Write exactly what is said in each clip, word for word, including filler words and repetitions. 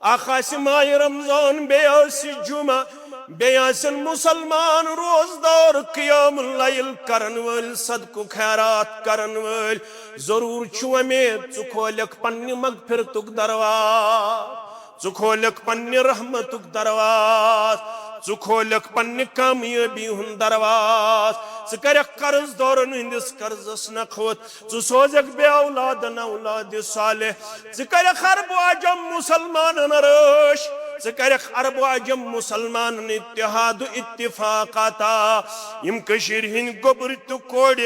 اکھ آسہِ ماہِ رمضان، بیٚیہِ آسہِ جمعہ، بیٚیہِ آسن مسلمان روزدار، قیام اللیل کرن وٲلۍ، صدقہٕ خیرات کرن وٲلۍ۔ ضروٗر چھُ وۄمید، ژٕ کھولکھ پننہِ مغفرتُک دروازٕ، ژٕ کھولکھ پننہِ رحمتُک دروازٕ، ژٕ کھولکھ پننہِ کامیٲبی ہُنٛد دروازٕ، ژٕ کرکھ قرض دارن ہٕنٛدِس قرضس نکھوت، ژٕ سوزکھ بے اولادن اولاد صالح، ژٕ کرکھ عرب و عجم مسلمانن رٲچھ، ژٕ کرکھ عرب و عجم مسلمانن اتحاد و اتفاق عطا۔ یِم کٔشیٖرِ ہٕنٛدۍ گوٚبرۍ تہٕ کورِ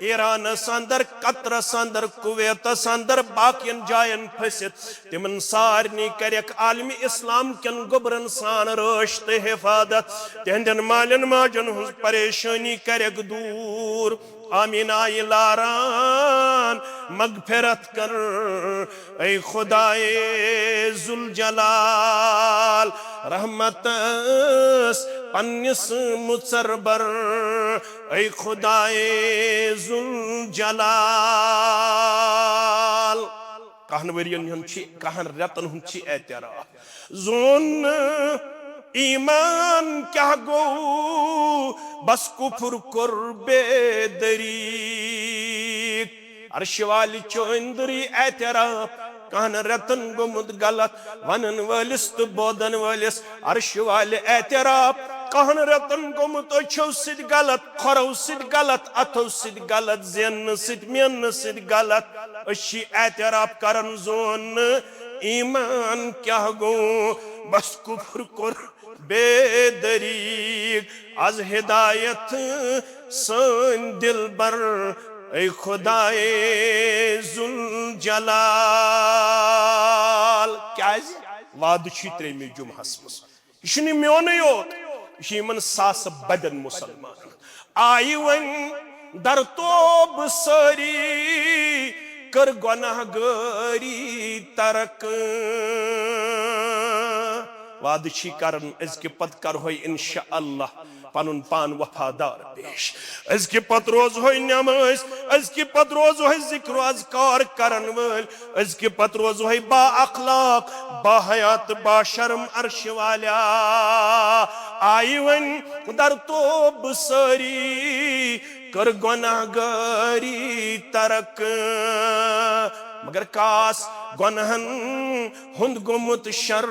ایرانس اندر، قطرس اندر، کویتس اندر، باقین جاین پھٔسِتھ، تِمن سارنٕے کرکھ عالمِ اسلام کٮ۪ن گوٚبرن سان رٲچھ تہٕ حفاظت، تِہنٛدٮ۪ن مالٮ۪ن ماجن ہٕنٛز پریشٲنی کرکھ دوٗر۔ آمین آیہِ لاران، مغفرت کر اے خدائے ذوالجلال، رحمتس پننِس مُژر بر اے خدائے ذوالجلال۔ کہن ؤرین ہُنٛد چھِ، کہن رٮ۪تن ہُنٛد چھِ اعتراف۔ زون نہٕ ایمان کیٛاہ گوٚو، بس کفر کوٚر بے دریک۔ عرشہِ والہِ چھُ أنٛدری اعتراف، کہن رٮ۪تن گوٚمُت غلط، ونن وٲلِس تہٕ بوزن وٲلِس۔ عرشہِ والہِ اعتراف، کہن رٮ۪تن گوٚمُت أچھو سۭتۍ غلط، کھۄرو سۭتۍ غلط، اتھو سۭتۍ غلط، زیننہٕ سۭتۍ، میننہٕ سۭتۍ غلط۔ أسۍ چھِ اعتراف کران، زون نہٕ ایمان کیٛاہ گوٚو، بس کفر کوٚر بے دریک۔ از ہدایت سٲنۍ دلبر، اے خدائے ذوالجلال۔ کیازِ؟ وعدٕ چھُے ترٛیٚیمہِ جمعہس منٛز۔ یہِ چھُنہٕ میونُے یوت، یہِ چھُ یِمن ساسہٕ بدٮ۪ن مسلمانن۔ آیہِ وۄنۍ در توب سٲری، کٔر گۄناہ گٲری ترک۔ وعدٕ چھی کران، أزکہِ پتہٕ کرہوے انشاءاللہ پنُن پان وفادار پیش۔ أزکہِ پتہٕ روزہوے نماز، أزکہِ پتہٕ روزہوے ذکر و اذکار کرن وٲلۍ، أزکہِ پتہٕ روزہوے با اخلاق، با حیا تہٕ با شرم۔ عرشہِ والیا، آیہِ وۄنۍ در توب سٲری، کٔر گۄناہ گٲری ترک۔ مگر کاس گۄناہن ہُنٛد گوٚمُت شر،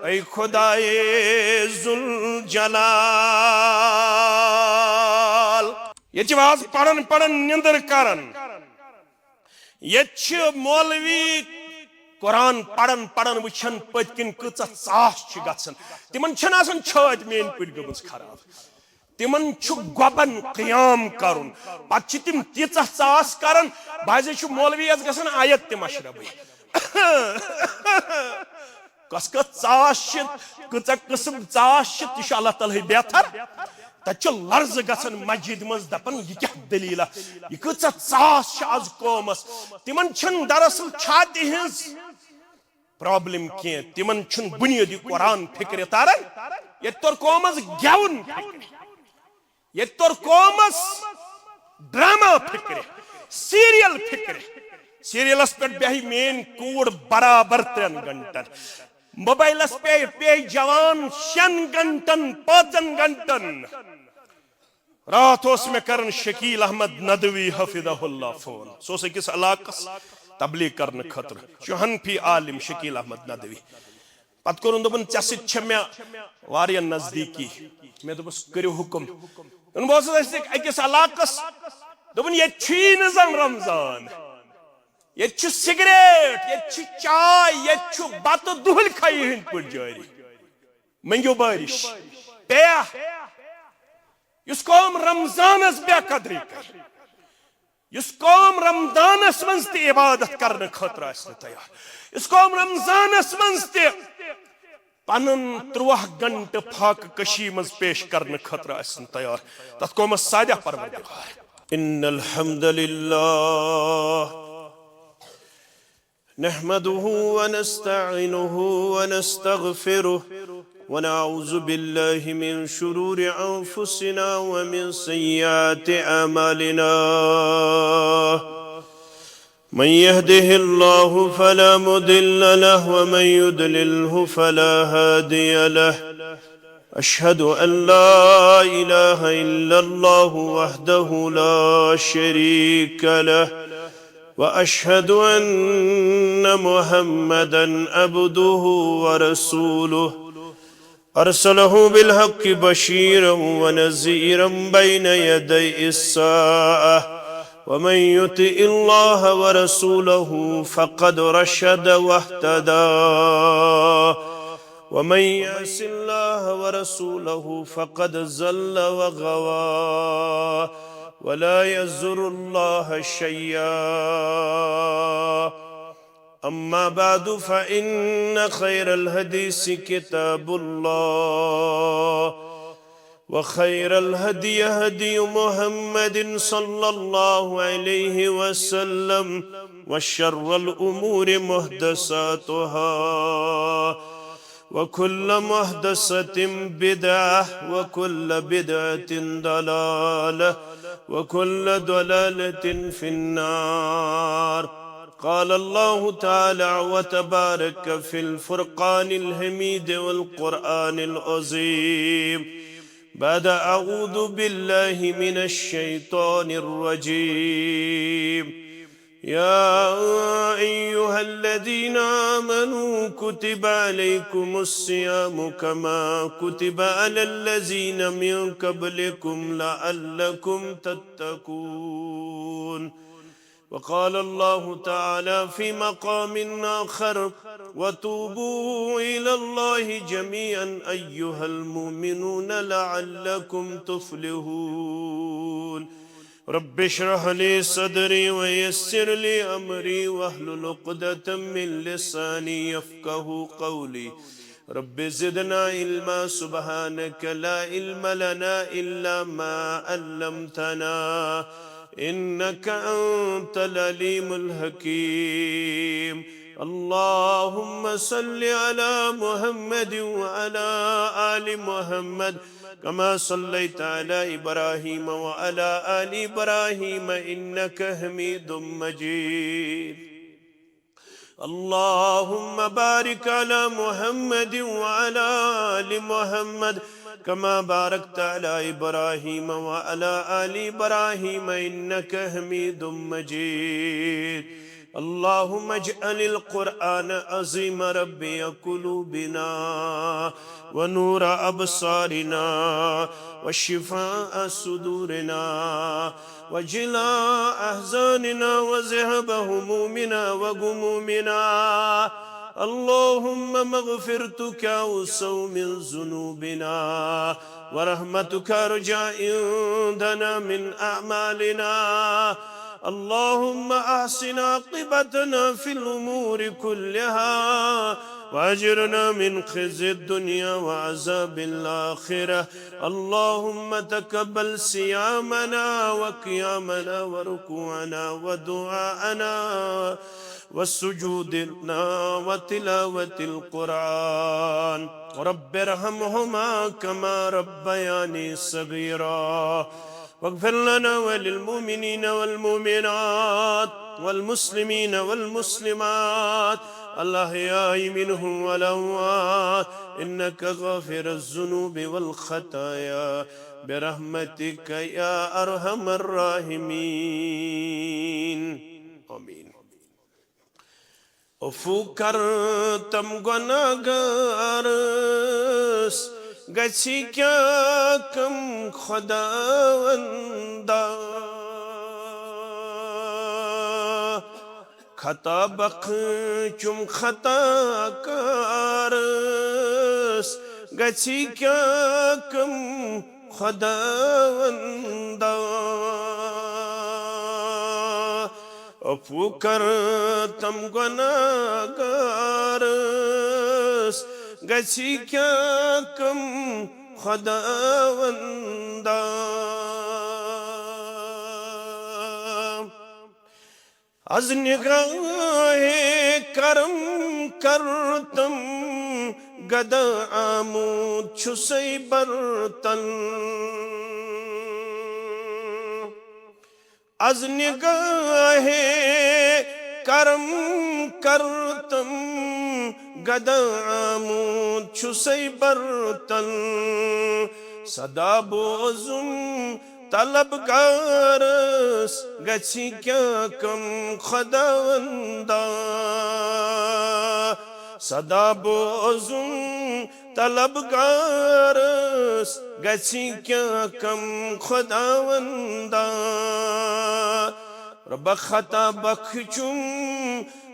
اے خدائے ذوالجلال۔ ییٚتہِ چھِ واز پران پران نِندٕر کران۔ ییٚتہِ چھِ مولوی قرآن پران پران وٕچھان پٔتۍ کِنۍ کۭژاہ ژاس چھِ گژھان۔ تِمن چھَنہٕ آسان چھٲتۍ میٲنۍ پٲٹھۍ گٔمٕژ خراب۔ تِمن چھُ گۄبن قیام کرُن۔ پتہٕ چھِ تِم تیٖژاہ ژاس کران، بعضے چھُ مولوی یس گژھان آیت تہِ مشربٕے۔ کۄس کۄس ژاس چھِ، کۭژاہ قٕسم ژاس چھِ، تہِ چھُ اللہ تعالیٰ ہٕے بہتر۔ تتہِ چھُ لرزٕ گژھان مسجد منٛز، دپان، یہِ کیٛاہ دٔلیٖلہ؟ یہِ کۭژاہ ژاس چھِ از قومس؟ تِمن چھَنہٕ دراصل چھاتہِ ہٕنٛز پرابلم کینٛہہ، تِمن چھُنہٕ بنیٲدی قرآن فکرِ تران۔ ییٚتہِ توٚر قومس گٮ۪وُن فکرِ، ییٚتہِ توٚر قومس ڈرامہ فکرِ، سیریل فکرِ۔ سیریلس پٮ۪ٹھ بیہہِ میٲنۍ کوٗر برابر ترٛٮ۪ن گھنٹن، موبائلس پہ پیہہِ جوان شٮ۪ن گھنٹن، پانٛژن گھنٹن۔ راتھ اوس مےٚ کران شکیل احمد ندوی حفظہ اللہ فون۔ سُہ اوس أکِس علاقس تبلیغ کرنہٕ خٲطرٕ۔ چھُ حنفی عالم شکیل احمد ندوی۔ پتہٕ کوٚرُن، دوٚپُن، "ژےٚ سۭتۍ چھےٚ مےٚ واریاہ نزدیٖکی۔" مےٚ دوٚپُس، "کٔرِو حُکم۔" دوٚپُن، "بہٕ اوسُس أکِس، أکِس علاقس۔" دوٚپُن، "ییٚتہِ چھُیی نہٕ زن رمضان۔ ییٚتہِ چھُ سگریٹ، ییٚتہِ چھِ چاے، ییٚتہِ چھُ بتہٕ دُہلۍ کھیہِ ہٕنٛدۍ پٲٹھۍ جٲری۔ مٔنگِو بٲرِش۔ پیٚیا؟" یُس قوم رمضانس بے قدری کرِ، یُس قوم رمضانس منٛز تہِ عبادت کرنہٕ خٲطرٕ آسہِ نہٕ تیار، یُس قوم رمضانس منٛز تہِ پنُن ترٛواہ گھنٹہٕ فاقہٕ کشی منٛز پیش کرنہٕ خٲطرٕ آسہِ نہٕ تیار، تتھ قومس سادہ پروردگار۔ ان الحمد للہ نحمده ونستعينه ونستغفره ونعوذ بالله من شرور أنفسنا ومن سيئات أعمالنا. من يهده الله فلا مضل له ومن يضلله فلا هادي له. أشهد أن لا إله إلا الله وحده لا شريك له، وأشهد أن محمدا عبده ورسوله، أرسله بالحق بشيرا ونذيرا بين يدي الساعة، ومن يطع الله ورسوله فقد رشد واهتدى، ومن يعص الله ورسوله فقد ضل وغوى، ولا يضر الله شيئا. أما بعد، فإن خير الحديث كتاب الله، وخير الهدي هدي محمد صلى الله عليه وسلم، وشر الأمور محدثاتها، وكل محدثة بدعة، وكل بدعة ضلالة، وكل ضلالة في النار. قال الله تعالى وتبارك في الفرقان الحميد والقرآن العظيم بعد أعوذ بالله من الشيطان الرجيم. يا أيها الذين آمنوا كتب عليكم الصيام كما كتب على الذين من قبلكم لعلكم تتقون. وقال الله تعالى في مقام آخر: وتوبوا إلى الله جميعا أيها المؤمنون لعلكم تفلحون. رب اشرح لي صدري ويسر لي أمري واحلل عقدة من لساني يفقه قولي. رب زدنا علما، سبحانك لا علم لنا إلا ما علمتنا، إنك أنت العليم الحكيم. اللهم صل على محمد وعلى آل محمد كما صليت على إبراهيم وعلى آل إبراهيم إنك حميد مجيد. اللهم بارك على محمد وعلى آل محمد كما باركت على إبراهيم وعلى آل إبراهيم إنك حميد مجيد. اللهم اجعل القرآن العظيم ربيع قلوبنا ونور أبصارنا وشفاء صدورنا وجلاء أحزاننا وذهاب همومنا وغمومنا. اللهم مغفرتك أوسع من ذنوبنا ورحمتك أرجى عندنا من أعمالنا. اللهم أحسن عاقبتنا في الأمور كلها وأجرنا من خزي الدنيا وعذاب الآخرة. اللهم تقبل صيامنا وقيامنا وركوعنا ودعاءنا وسجودنا وتلاوة القرآن. رب ارحمهما كما ربياني صغيرا. واغفر لنا وللمؤمنين والمؤمنات والمسلمين والمسلمات الأحياء منهم والأموات إنك غافر الذنوب والخطايا برحمتك يا أرحم الراحمين. آمين. عفو کر تم گناہگارس، گژھی کیا کم خداوندا۔ خطا بخشم خطا کارس، گژھی کیا کم خداوندا۔ عفو کر تم گناہگارس، گژھی کیا کم خداوندا۔ از نگاہ کرم کر تم گدا آمود چھسے برتن۔ از نگاہ کرم کرتم گدا آمُت چھُسے برتن۔ صدا بوزُم طلبگارس گژھِ کیٛاہ کم خداوندا۔ صدا بوزُم طلبگارس گژھِ کیٛاہ کم خداوندا۔ رۄبہ خطا بخشُم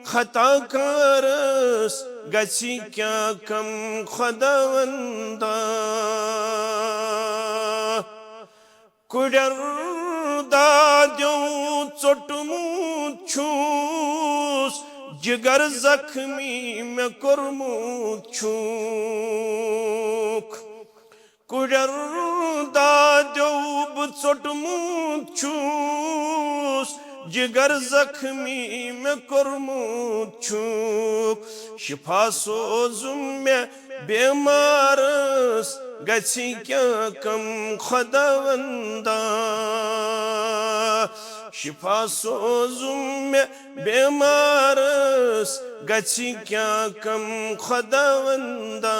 خطا کارس گژھِ کیٛاہ کم خداوندا۔ کُڑٮ۪ر دادیو ژوٚٹمُت چھُس، جگر زخمی مےٚ کوٚرمُت چھُکھ۔ کُڑٮ۪ر دادیو بہٕ ژوٚٹمُت چھُس، جگر زخمی مےٚ کوٚرمُت چھُکھ۔ شفا سوزُم مےٚ بیمارس گژھِ کیٛاہ کم خداوندا۔ شفا سوزُم مےٚ بیمارس گژھِ کیٛاہ کم خداوندا۔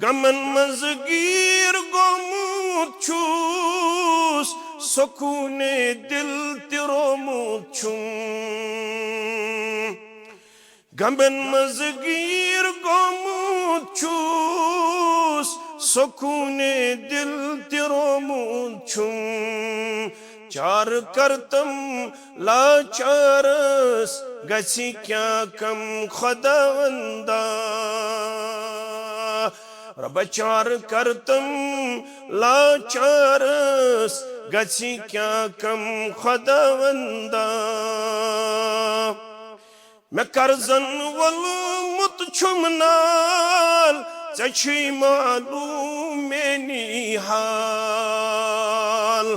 غمن منٛز گیٖر گوٚمُت چھُس، سکوٗنِ دِل تہِ رومُت چھُم۔ غمن منٛز گیٖر گوٚمُت چھُس، سکوٗنِ دِل تہِ رومُت چھُم۔ چارٕ کرتم لاچارس گژھِ کیٛاہ کم خداوندا۔ رۄبہ چارٕ کرتم لاچارس گژھِ کیٛاہ کم خداوندا۔ مےٚ قرضن وولمُت چھُم نال، ژےٚ چھُے معلوم میٛٲنی حال۔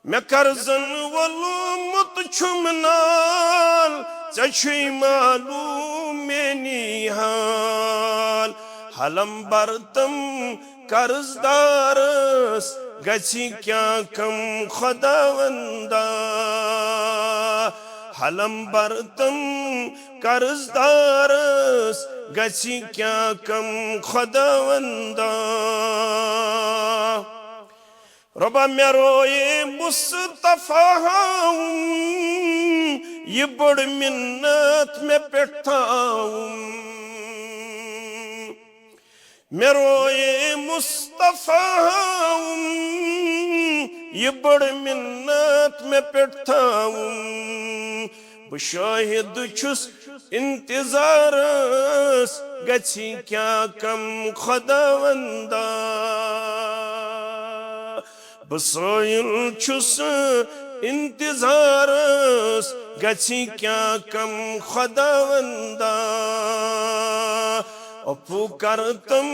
مےٚ قرضن وولمُت چھُم نال، ژےٚ چھُے معلوم میٛٲنی حال۔ حلم برتم قرض دارس گژھِ کیٛاہ کم خداوندا۔ حلم برتم قرض دارس گژھِ کیٛاہ کم خداوندا۔ رۄبہ مےٚ رویے مصطفیٰ ہاوُن، یہِ بٔڑ منت مےٚ پٮ۪ٹھ تھاوُن۔ مےٚ رویے مصطفیٰ ہاوُن، یہِ بٔڑ منت مےٚ پٮ۪ٹھ تھاوُن۔ بہٕ شاہد چھُس انتظارس، گژھِ کیٛاہ کم خداوندا۔ بہٕ سٲیِل چھُس انتظارس، گژھِ کیٛاہ کم خداوندا۔ عفو کرتم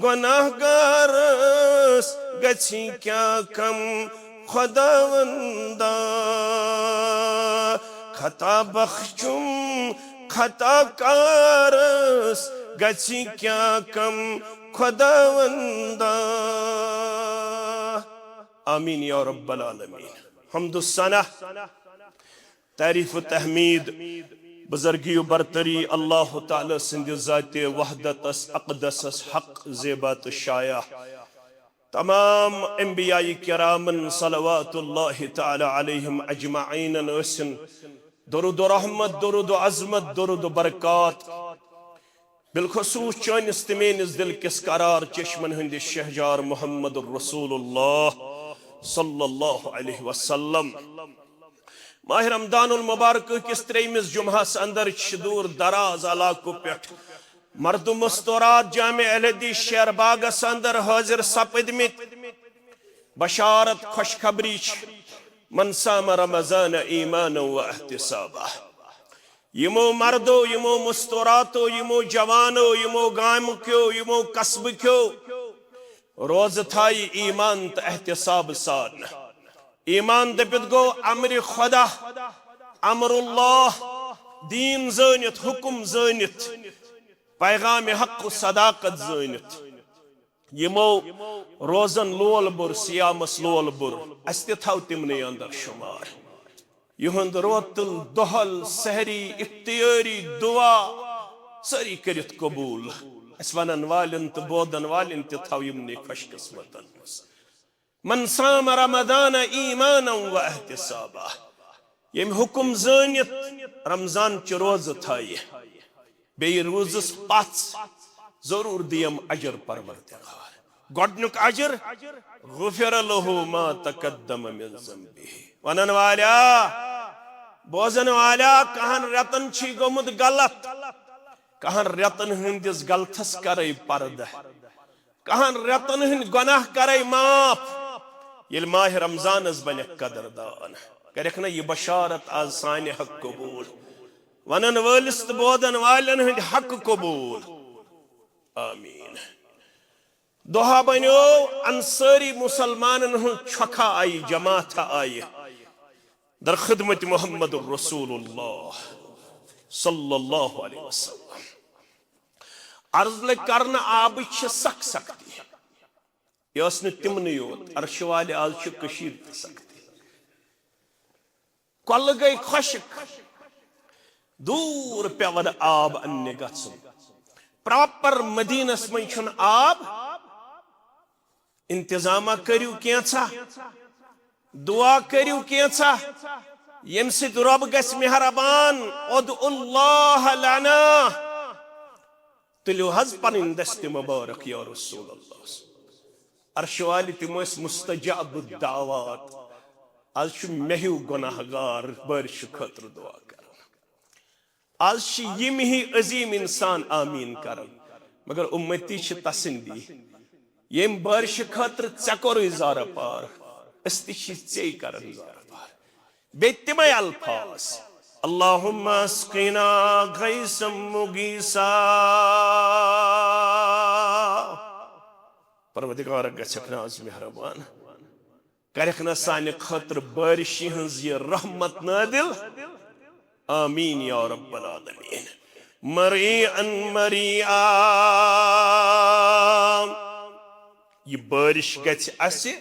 گناہگارس، گژھِ کیٛاہ کم خداوندا۔ خطا بخشُم خطا کارس، گژھِ کیٛاہ کم خداوندا۔ آمین یا رب العالمین۔ حمد و ثنا، تعریف و تحمید، بزرگی و برتری اللہ تعالی سٕنٛدِ ذاتِ وحدتس اقدسس حق زیبا تہٕ شایع۔ تمام انبیاء کرامن صلوات اللہ تعالی علیہم اجمعین ٲسِن درود و رحمت، درود و عظمت، درود و برکات۔ بالخصوص چٲنِس تہٕ میٲنِس دِل کِس قرار چشمن ہٕنٛدِ شہجار محمد رسول اللہ صلی اللہ علیہ وسلم۔ ماہ رمضان المبارک کِس ترٛیٚیمِس جمعہس اندر چھِ دوٗر دراز علاقو پٮ۪ٹھ مردم مستورات جامع اہل حدیث شیر باغس اندر حٲضِر سپٕدمٕتۍ۔ بشارت خوشخبری چھِ، من صام رمضان ایمانا و احتسابا۔ یِمو مردو، یِمو مستوراتو، یِمو جوانو، یِمو گامہٕ کیو، یِمو قصبہٕ کیو روزٕ تھایہِ ایمان تہٕ احتساب سان۔ ایمان دٔپِتھ گوٚو امرِ خدا، امر اللہ، دیٖن زٲنِتھ، حُکُم زٲنِتھ، پیغامِ حق و صداقت زٲنِتھ۔ یِمو روزن لول بوٚر، صیامس لول بوٚر، اسہِ تہِ تھاو تِمنٕے اندر شمار۔ یِہُنٛد روتُل، دۄہل، سحری، افتیٲری، دعا، سٲری کٔرِتھ قبوٗل۔ اسہِ ونن والٮ۪ن تہٕ بوزن والٮ۪ن تہِ تھاو یِمنٕے خۄش قسمتن منٛز۔ من صام رمضان ایمانا و احتسابا، ییٚمۍ حُکم زٲنِتھ رمضان چہِ روزٕ تھایہِ، بیٚیہِ روٗزٕس پژھ، ضروٗر دِیم اجر پروردگار۔ گۄڈنیُک اجر، غفر لہ ما تقدم من ذنبہ۔ ونن والیا، بوزن والیا، کہن رٮ۪تن چھی گوٚمُت غلط، کہن رٮ۪تن ہٕنٛدِس غلطس کرے پردٕ، کہن رٮ۪تن ہٕنٛدۍ گۄناہ کرے معاف۔ ییٚلہِ ماہِ رمضانس بنکھ قدردان، کرکھ نہ یہِ بشارت آز سانہِ حق قبوٗل، ونن وٲلِس تہٕ بوزن والٮ۪ن ہٕنٛدۍ حق قبوٗل۔ آمین۔ دۄہا بنیو، انصٲری مسلمانن ہٕنٛز چھۄکھا آیہِ، جماعتھا آیہِ در خدمت محمد رسول اللہ صلی اللہ علیہ وسلم۔ عرض لگہِ کرنہٕ، آبٕچ چھِ سخ سختی۔ یہِ ٲس نہٕ تِمنٕے یوت، عرشہِ والہِ آز چھِ کٔشیٖرِ تہِ سختی۔ کۄلہٕ گٔے خۄشٕک، دوٗر پٮ۪وان آب اننہِ گژھُن۔ پراپر مدیٖنس منٛز چھُنہٕ آب انتظامہ۔ کٔرِو کینٛژھا، دعا کٔرِو کینٛژھا، ییٚمہِ سۭتۍ رۄب گژھِ مہربان۔ ادعوا اللہ لنا، تُلِو حظ پنٕنۍ دستِ مبارک یا رسول اللہ۔ عرشہِ والہِ، تِم ٲسۍ مستجاب الدعوات۔ از چھُ مےٚ ہیوٗ گۄناہ گار بٲرشہِ خٲطرٕ دعا کران۔ از چھِ یِم ہی عظیٖم انسان آمیٖن کران، مگر اُمتی چھِ تسٕنٛدی۔ ییٚمۍ بٲرشہِ خٲطرٕ ژےٚ کوٚرُے زارٕ پار، أسۍ تہِ چھِ ژے کران زارٕ پار۔ بیٚیہِ تِمے الفاظ، اللہم اسقنا غیثا مغیثا۔ پروردگار گژھکھ نہ از مہربان، کرکھ نہ سانہِ خٲطرٕ بٲرشہِ ہٕنٛز یہِ رحمت نٲدِل۔ آمین یا رب العالمین۔ مریعا مریعا۔ یہِ بٲرِش گژھِ اَسہِ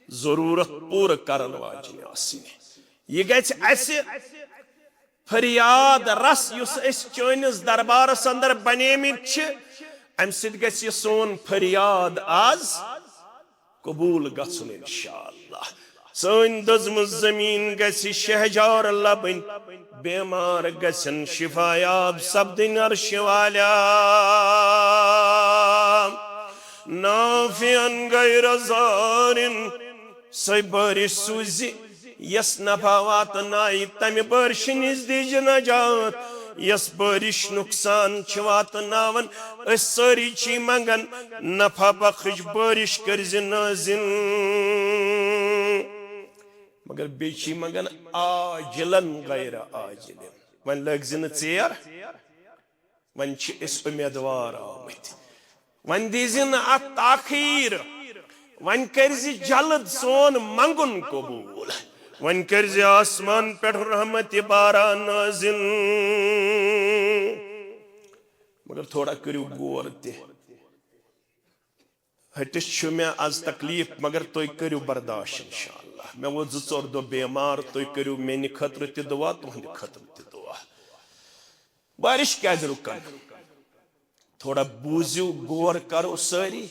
ضروٗرت پوٗرٕ کرن واجِنۍ آسٕنۍ۔ یہِ گژھِ اَسہِ فریاد رس، یُس أسۍ چٲنِس دربارس اندر بنیمٕتۍ چھِ، اَمہِ سۭتۍ گژھِ یہِ سون فریاد آز قبوٗل گژھُن انشاءاللہ۔ سٲنۍ دٔزمٕژ زٔمیٖن گژھِ شہجار لبٕنۍ، بیمار گژھن شفایاب سپدٕنۍ۔ عرشہِ والیا، نافعن غیر ضارن، سۄے بٲرِش سوٗزِ، یۄس نفع واتنایہِ، تمہِ بٲرشہِ نِش دیٖزِ نجات۔ یۄس بٲرِش نۄقصان چھِ واتناوان، أسۍ سٲری چھِ منگان، نفع بخش بٲرِش کٔرزِ نٲزِل۔ مگر بیٚیہِ چھِ منگان عاجلن غیر عاجلن۔ وۄنۍ لٲگزِ نہٕ ژیر، وۄنۍ چھِ أسۍ اُمیدوار آمٕتۍ۔ وۄنۍ دیٖزِ نہٕ اَتھ تاخیٖر، وۄنۍ کٔرزِ جلد سون منٛگُن قبوٗل، وۄنۍ کٔرزِ آسمان پٮ۪ٹھ رحمتِ باران نٲزِل۔ مگر تھوڑا کٔرِو غور تہِ، ہٹِس چھُ مےٚ از تکلیف، مگر تُہۍ کٔرِو برداشت انشاءاللہ۔ مےٚ ووت زٕ ژور دۄہ بیمار، تُہۍ کٔرِو میانہِ خٲطرٕ تہِ دعا، تُہنٛدِ خٲطرٕ تہِ دعا۔ بارش کیازِ رُکن؟ تھوڑا بوٗزِو، غور کرو سٲری۔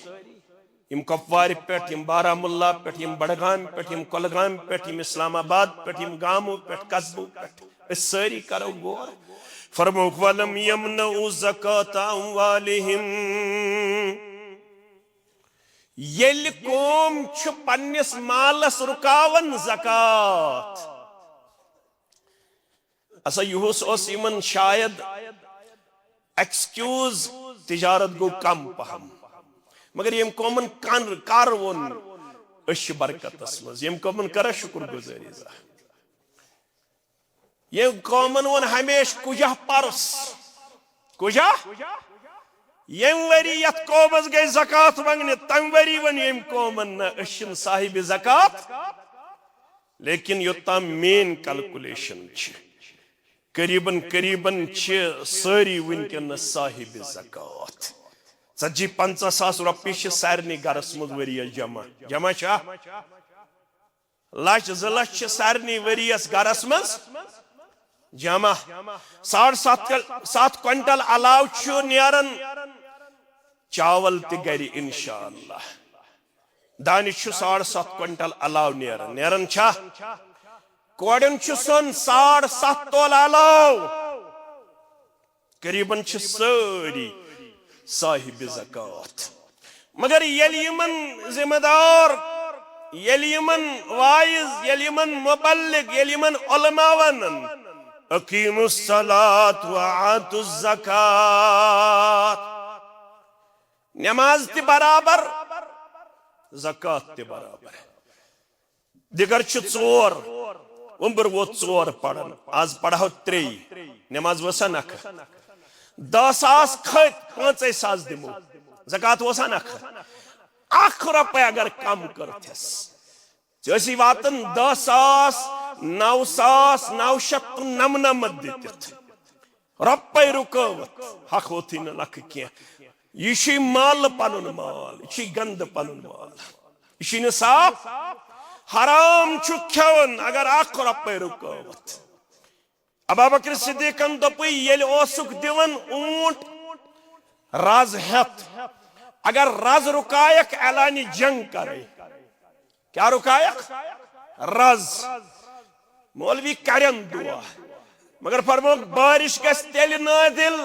یِم کۄپوارِ پٮ۪ٹھ، یِم بارہمولہ پٮ۪ٹھ، یِم بڈگامہِ پٮ۪ٹھ، یِم کۄلگامہِ پٮ۪ٹھ، یِم اسلام آباد پٮ۪ٹھ، یِم گامو پٮ۪ٹھ، قصبو پٮ۪ٹھ، أسۍ سٲری کرو غور۔ فرموکھ، "ولم یمنعوا زکات اموالہم"۔ ییٚلہِ قوم چھُ پننِس مالس رُکاوان زکات، ہسا یُہُس اوس یِمن شاید ایکسکیوز، تجارت گوٚو کم پہم، مگر ییٚمۍ قومن کن-، کر ووٚن، أسۍ چھِ برکتس منٛز، ییٚمۍ قومن کرا شُکر گُزٲری ظٲہر۔ ییٚمۍ قومن ووٚن ہمیشہِ، کُجاہ پرُس، کُجاہ؟ ییٚمہِ ؤری یتھ قومس گٔے زکات منگنہِ، تمہِ ؤری ووٚن ییٚمۍ قومن، نہ، أسۍ چھِنہٕ صاحب زکات، لیکن یوٚتام میٲنۍ کیلکولیشن چھِ، قریباً قریباً چھِ سٲری وٕنکیٚنس صاحب زکات۔ ژتجی پنژاہ ساس رۄپیہِ چھِ سارنٕے گرس منٛز ؤریس جمع۔ جمع چھا؟ لچھ زٕ لچھ چھِ سارنٕے ؤریس گرس منٛز جمع۔ ساڑ ستھ کل-، ستھ کوینٹل علاوٕ چھُ نیران چاول تہِ گرِ، انشاءاللہ۔ دانہِ چھُ ساڑ ستھ کوینٹل علاوٕ نیران۔ نیران چھا؟ کورٮ۪ن چھُ سۄن ساڑ ستھ تولہٕ علاوٕ۔ قریباً چھِ سٲری صاحب زکوٰۃ۔ مگر ییٚلہِ یِمن ذمہ دار، ییٚلہِ یِمن واعظ، ییٚلہِ یِمن مبلغ، ییٚلہِ یِمن علماء ونن، "اقیموا الصلاۃ و آتوا الزکوٰۃ"، نماز تہِ برابر، زکوٰۃ تہِ برابر۔ دِگر چھِ ژور، وۄمبر ووت ژور پران، از پرہو ترٛے، نماز وسا نکھٕ۔ دہ ساس کھٔتۍ، پانٛژے ساس دِمو، زکوٰۃ وسا نکھٕ۔ اکھ رۄپے اگر کم کٔرتھس، ژےٚ ٲسی واتان دہ ساس نو ساس نو شیٚتھ تہٕ نمنمتھ دِتھ۔ رۄپے رُکٲوتھ، حق ووتھٕے نہٕ لکھٕ کینٛہہ۔ یہِ چھُے مال پنُن مال، یہِ چھُے گندٕ پنُن مال، یہِ چھُے نہٕ صاف۔ حرام چھُ کھٮ۪وان اگر اکھ رۄپے رُکٲوتھ۔ ابابکر صدیقن دوٚپُے، ییٚلہِ اوسُکھ دِوان اوٗنٹ رز ہٮ۪تھ، اگر رز رُکایکھ، اعلانِ جنگ کرے۔ کیا رُکایکھ؟ رز۔ مولوی کرن دعا، مگر فرموکھ، بارش گژھِ تیٚلہِ نٲزِل،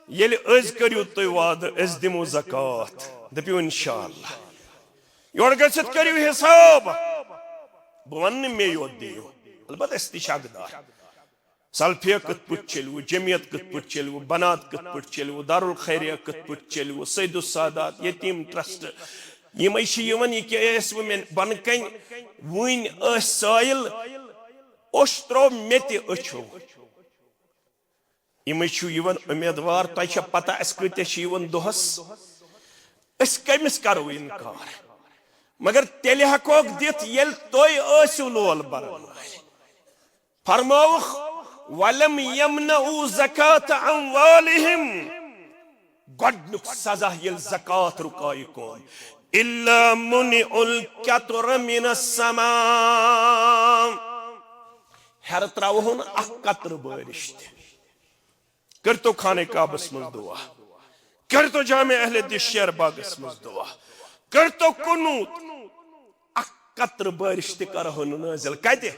ییٚلہِ أسۍ کٔرِو تُہۍ وعدٕ، أسۍ دِمو زکوٰۃ۔ دٔپِو، انشاءاللہ۔ یورٕ گٔژھِتھ کٔرِو حساب۔ بہٕ وَنہٕ نہٕ مے یوت دِیِو، البتہ أسۍ تہِ چھِ حقدار۔ سلفیہ کِتھ پٲٹھۍ چلوٕ، جمعیت کِتھ پٲٹھۍ چلوٕ، بنات کِتھ پٲٹھۍ چلوٕ، دارالخیریہ کِتھ پٲٹھۍ چلوٕ، سید السادات، یتیم ٹرسٹ، یِمے چھِ یِوان، یہِ کیٛاہ ٲسۍ وۄنۍ مےٚ بۄنہٕ کنہِ وُنۍ ٲسۍ سٲیِل، اوٚش ترٛوو مےٚ تہِ أچھو۔ یِمے چھِو یِوان اُمیدوار، تۄہہِ چھےٚ پتہ اَسہِ کۭتیٛاہ چھِ یِوان دۄہس؟ أسۍ کٔمِس کرو اِنکار؟ مگر تیٚلہِ ہٮ۪کوکھ دِتھ، ییٚلہِ تُہۍ ٲسِو لول برن وٲلۍ۔ فرمٲوُکھ، "ولم یمنعوا زکاة اموالہم"، گۄڈنیُک سزا ییٚلہِ زکوٰۃ رُکایہِ قوم، "الا منعوا القطر من السماء"، ہیرٕ ترٛاوہو نہٕ اکھ قطرٕ بٲرِش تہِ۔ کٔرۍتو خانہ کعبس منٛز دعا، کٔرۍتو جامع اہل حدیث شیر باغس منٛز دعا، کٔرۍتو قنوت، اکھ قطرٕ بٲرِش تہِ کرہو نہٕ نٲزِل۔ کتہِ؟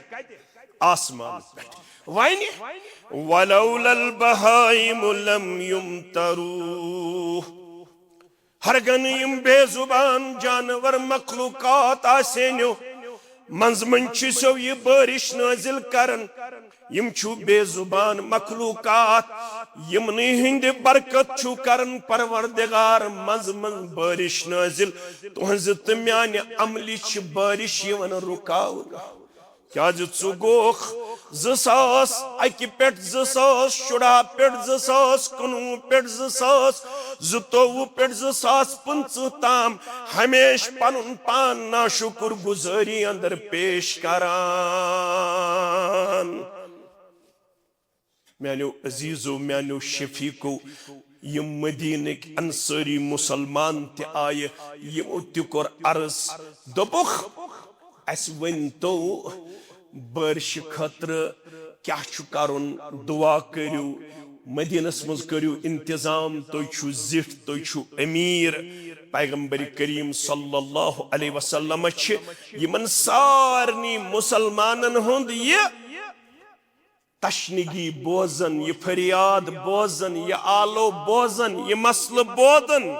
آسمان پٮ۪ٹھ۔ وۄنۍ، "ولولا البهائم لم يمطروا"۔ ہرگنہٕ یِم بے زبان جانور مخلوقات آسینو، منٛزٕ منٛزٕ چھِ سو یہِ بٲرِش نٲزِل کران۔ یِم چھُ بے زبان مخلوقات، یِمنٕے ہٕنٛدِ برکت چھُ کران پروردگار منٛزٕ منٛزٕ بٲرِش نٲزِل۔ تُہنٛزِ تہٕ میانہِ عملہِ چھِ بٲرِش یِوان رُکاونہٕ۔ کیازِ ژٕ گوکھ زٕ ساس اکہِ پٮ۪ٹھ، زٕ ساس شُراہ پٮ۪ٹھ، زٕ ساس کُنوُہ پٮ۪ٹھ، زٕ ساس زٕتووُہ پٮ۪ٹھ زٕ ساس پٕنٛژٕہ تام ہمیشہٕ پنُن پان ناشُکر گُزٲری اندر پیش کران۔ میانیو عزیزو، میانیو شفیقو، یِم مدینٕکۍ انصٲری مسلمان تہِ آیہِ، یِمو تہِ کوٚر عرض، دوٚپُکھ، "اسہِ ؤنۍ تو بٲرشہِ خٲطرٕ کیٛاہ چھُ کرُن؟ دعا کٔرِو، مدینس منٛز کٔرِو انتظام، تُہۍ چھِو زِٹھۍ، تُہۍ چھِو امیر۔" پیغمبر کریم صلی اللہ علیہ وسلم چھِ یِمن سارنٕے مسلمانن ہُنٛد یہِ تشنگی بوزن، یہِ فریاد بوزن، یہِ آلو بوزن، یہِ مسلہٕ بوزن۔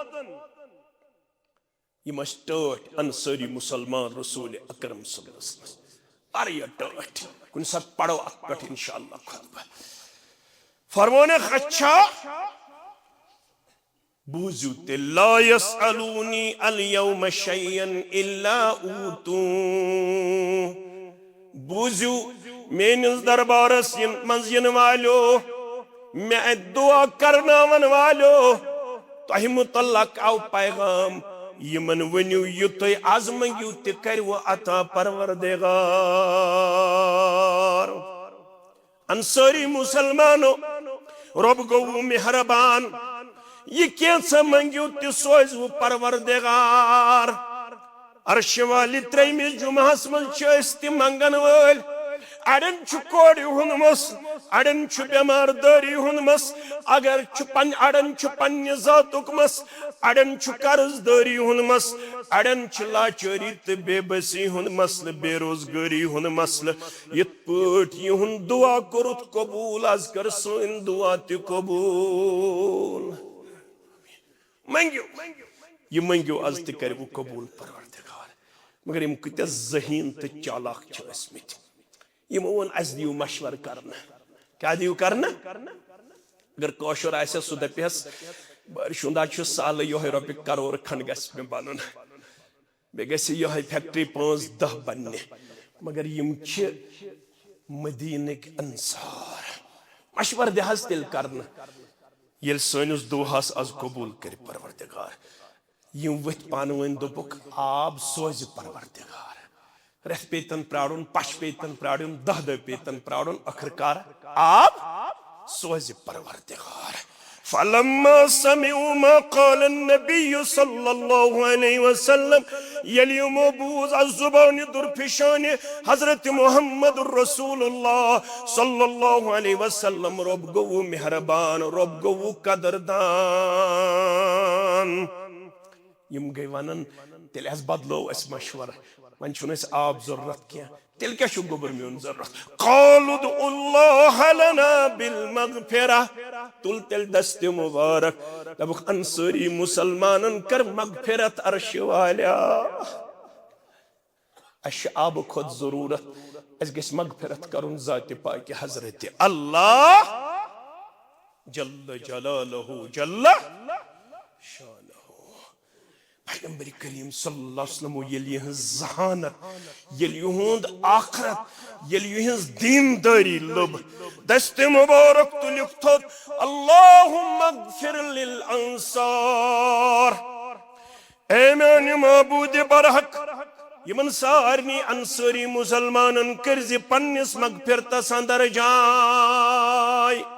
یِم ٲسۍ ٹٲٹھۍ انصٲری مسلمان رسول اکرم صلی اللہ علیہ وسلم۔ واریاہ ٹٲٹھۍ۔ کُنہِ ساتہٕ پرو اتھ پٮ۪ٹھ انشاءاللہ خطبہ۔ فرمونکھ، اچھا، بوٗزِو تیٚلہِ، "لا یسألونی الیوم شیئا الا اوتوہ۔" بوٗزِو، میٲنِس دربارس ین-، منٛز یِنہٕ والیو، مےٚ اَتہِ دُعا کرناون والیو، تۄہہِ مُتعلق آو پیغام، یِمن ؤنِو، یہِ تُہۍ از منٛگِو، تہِ کرِوٕ عطا پروردگار۔ انصٲری مسلمانو، رۄب گوٚو مہربان، یہِ کینٛژھا منٛگِو تہِ سوزِ وٕ پروردگار۔ عرشہِ والہِ ترٛیٚیمِس جمعہس منٛز چھِ أسۍ تہِ منٛگن وٲلۍ۔ اڑٮ۪ن چھُ کورِ ہُنٛد مس، اڑٮ۪ن چھُ بٮ۪مار دٲری ہُنٛد مس، اگر چھُ پن-، اڑٮ۪ن چھُ پننہِ ذاتُک مس، اڑٮ۪ن چھُ قرض دٲری ہُنٛد مس، اڑٮ۪ن چھِ لاچٲری تہٕ بے بسی ہُنٛد مسلہٕ، بے روزگٲری ہُنٛد مسلہٕ۔ یِتھ پٲٹھۍ یِہُنٛد دعا کوٚرُتھ قبوٗل، از کر سٲنۍ دعا تہِ قبوٗل۔ منٛگِو، یہِ منٛگِو از تہِ کرِ وٕ قبوٗل پروردگار۔ مگر یِم کۭتیٛاہ ذہیٖن تہٕ چالاک چھِ ٲسۍ مٕتۍ۔ یِمو ووٚن، "اسہِ دِیِو مشورٕ کرنہٕ۔" کیٛاہ دِیِو کرنہٕ؟ اگر کٲشُر آسہِ ہا، سُہ دَپہِ ہس، "بٲرِش ہُنٛد حظ چھُ سہلٕے، یِہوٚے رۄپیہِ کرور کھنٛڈ گژھِ مےٚ بنُن۔ مےٚ گژھِ یِہوٚے فیکٹری پانٛژھ دَہ بننہِ۔" مگر یِم چھِ مدیٖنٕکۍ انصار۔ مشورٕ دِ حظ تیٚلہِ کرنہٕ، ییٚلہِ سٲنِس دُعاہس از قبوٗل کرِ پروردگار۔ یِم ؤتھۍ پانہٕ ؤنۍ، دوٚپُکھ، "آب سوزِ پروردگار۔" رٮ۪تھ پیٚیہِ تن پرٛارُن، پَش پیٚیہِ تن پرٛارُن، دَہ دۄہ پیٚیہِ تن پرٛارُن، ٲخٕر کار آب سوزِ پروردگار۔ فلما سمعوا ما قال النبي صلى الله عليه وسلم، ییٚلہِ یِمو بوٗز از زُبانہِ درفشانہِ حضرت محمد رسول اللہ صلی اللہ علیہ وسلم، رۄب گوٚوُ مہربان، رۄب گوٚوُ قدردان۔ یِم گٔے ونان، "تیٚلہِ حظ بدلو أسۍ مشورٕ، وۄنۍ چھُنہٕ اَسہِ آب ضروٗرت کینٛہہ، تیٚلہِ کیٛاہ چھُ گوٚبُر میون ضروٗرت؟" قالوا ادعوا الله لنا بالمغفرة۔ تُل تیٚلہِ دستِ مُبارک، دوٚپُکھ، "انصٲری مُسلمانن کر مغفرت عرشہِ والیا۔ اَسہِ چھِ آبہٕ کھۄتہٕ ضروٗرت، اَسہِ گژھِ مغفرت کرُن ذاتِ پاکہِ حضرت اللہ جل جلالہ جل شانہ۔" پیغمبر کریم صلی اللہ علیہ وسلم ییٚلہِ یِہٕنٛز ذہانت، ییٚلہِ یِہُنٛد آخرت، ییٚلہِ یِہٕنٛز دیندٲری لٔب، دستِ مُبارک تُلِکھ تھوٚد، "اللهم اغفر للانصار۔" اے میانہِ معبوٗدِ برحق، یِمن سارنٕے انصٲری مُسلمانن کٔرزِ پننِس مغفرتس اندر جاے۔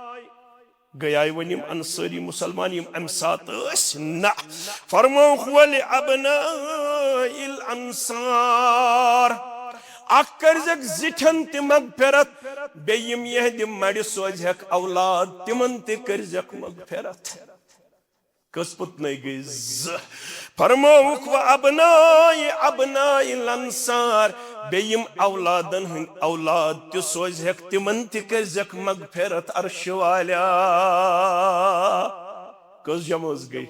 گٔیے وۄنۍ یِم انصٲری مُسلمان، یِم امہِ ساتہٕ ٲسۍ؟ نہ۔ فرمووُکھ، "ولابناء الانصار۔" اکھ کٔرزٮ۪کھ زِٹھٮ۪ن تہِ مغفرت، بیٚیہِ یِم یِہنٛدِ مَرِ سوزہکھ اولاد، تِمن تہِ کٔرزٮ۪کھ مغفرت۔ کٔژ پُتنَے گٔے؟ زٕ۔ فرمووُکھ، "وابناء ابناء الانصار۔" بیٚیہِ یِم اولادن ہٕنٛدۍ اولاد تہِ سوزہکھ، تِمن تہِ کٔرزٮ۪کھ مغفرت عرشہِ والیا۔ کٔژ جمٲژ گٔے؟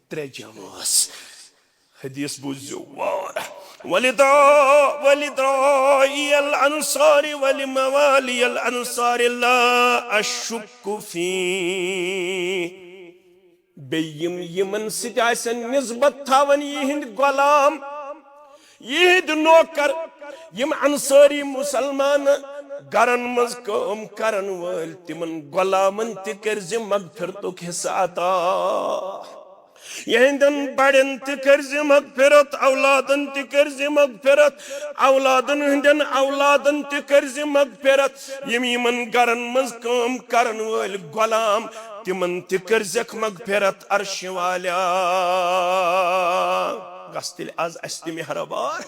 ترٛےٚ جمٲژ۔ حدیث بوٗزِو وارٕ۔ "ولدا-، ولداعی الانصار ولموالی الانصار لا اشک فی۔" بیٚیہِ یِم یِمن سۭتۍ آسن نسبت تھاوان، یِہنٛدۍ غلام، یِہنٛدۍ نوکر، یِم انصٲری مُسلمان گرن منٛز کٲم کرن وٲلۍ، تِمن غلامن تہِ کٔرزِ مغفرتُک حصہٕ عطا۔ یِہنٛدٮ۪ن بڑٮ۪ن تہِ کٔرزِ مغفرت، اولادن تہِ کٔرزِ مغفرت، اولادن ہٕنٛدٮ۪ن اولادن تہِ کٔرزِ مغفرت۔ یِم یِمن گرن منٛز کٲم کرن وٲلۍ غلام، تِمن تہِ کٔرزٮ۪کھ مغفرت عرشہِ والیا۔ گژھ تیٚلہِ از اسہِ تہِ مہربان،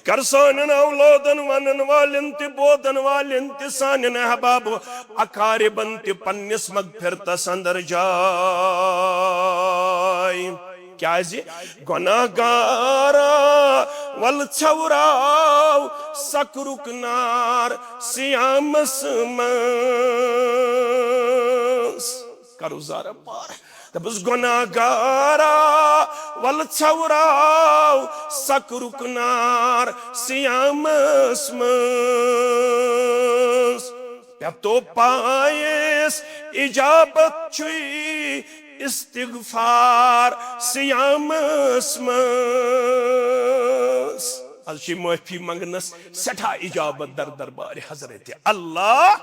کر سانٮ۪ن اولادن، ونن والٮ۪ن تہِ، بوزن والٮ۪ن تہِ، سانٮ۪ن احباب اقاربن تہِ پننِس مغفرتس اندر جاے۔ کیازِ؟ گۄناہ گارا، ول ژھٮ۪وراو سکرُک نار صیامس منٛز۔ کرو زارٕ پار۔ دپس، گۄناہ گارا، ول ژھٮ۪وراو سکرُک نار صیامس منٛز۔ پٮ۪تو پایس اجابت چھُے استغفار صیامس منٛز۔ از چھِ معٲفی منٛگنس سٮ۪ٹھاہ اجابت در دربارِ حضرت اللہ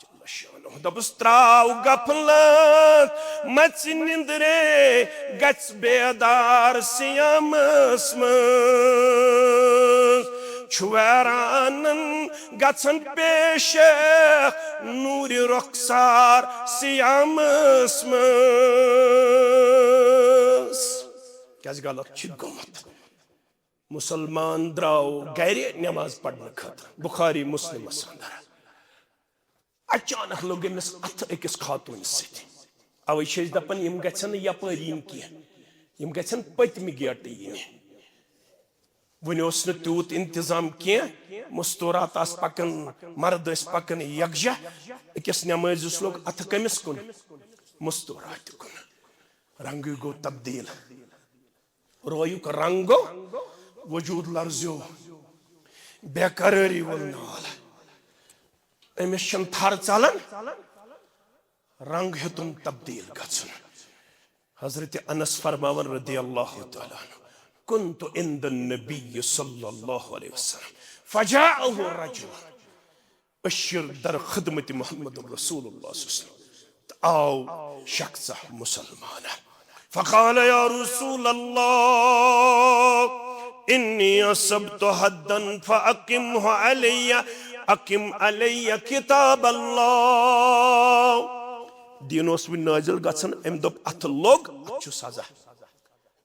جل شانہ۔ دپس، تراو غفلت مژِ نندرے، گژھ بیدار صیامس منٛز۔ چھُ ویرانن گژھن پیشہ نورِ رخسار صیامس منٛز۔ کیٛازِ غلط چھُ گوٚمُت۔ مسلمان درٛاو گرِ نماز پرنہٕ خٲطرٕ، بخاری مسلمس اندر۔ اچانک لوٚگ أمِس اتھٕ أکِس خاتوٗنہِ سۭتۍ۔ اوے چھِ أسۍ دپان، یِم گژھن نہٕ یپٲرۍ یِنۍ کینٛہہ، یِم گژھن پٔتمہِ گیٹہٕ یِنہِ۔ وُنہِ اوس نہٕ تیوٗت انتظام کینٛہہ، مستورات آسہٕ پکان، مرد ٲسۍ پکان یکجاہ۔ أکِس نمٲزِس لوٚگ اتھٕ کٔمِس کُن؟ مستوراتہِ کُن۔ رنگٕے گوٚو تبدیل، رویُک رنگ گوٚو، وجود لرزیو، بے قرٲری وول نال۔ أمِس چھَنہٕ تھر ژلان، رنگ ہیوٚتُن تبدیل گژھُن۔ حضرت انس فرماوان رضی اللہ تعالیٰ عنہ، كنت عند النبي صلى الله عليه وسلم فجاءه رجل، أسۍ چھِ در خدمت محمد رسول اللہ صلی اللہ علیہ وسلم، تہٕ آو شخص مسلمان۔ فقال يا رسول الله إني أصبت حدا فأقمه علي، أقم علي كتاب الله۔ دین اوس وُنہِ نازل گژھان، أمۍ دوٚپ، اتھٕ لوٚگ، اتھ چھُ سزا۔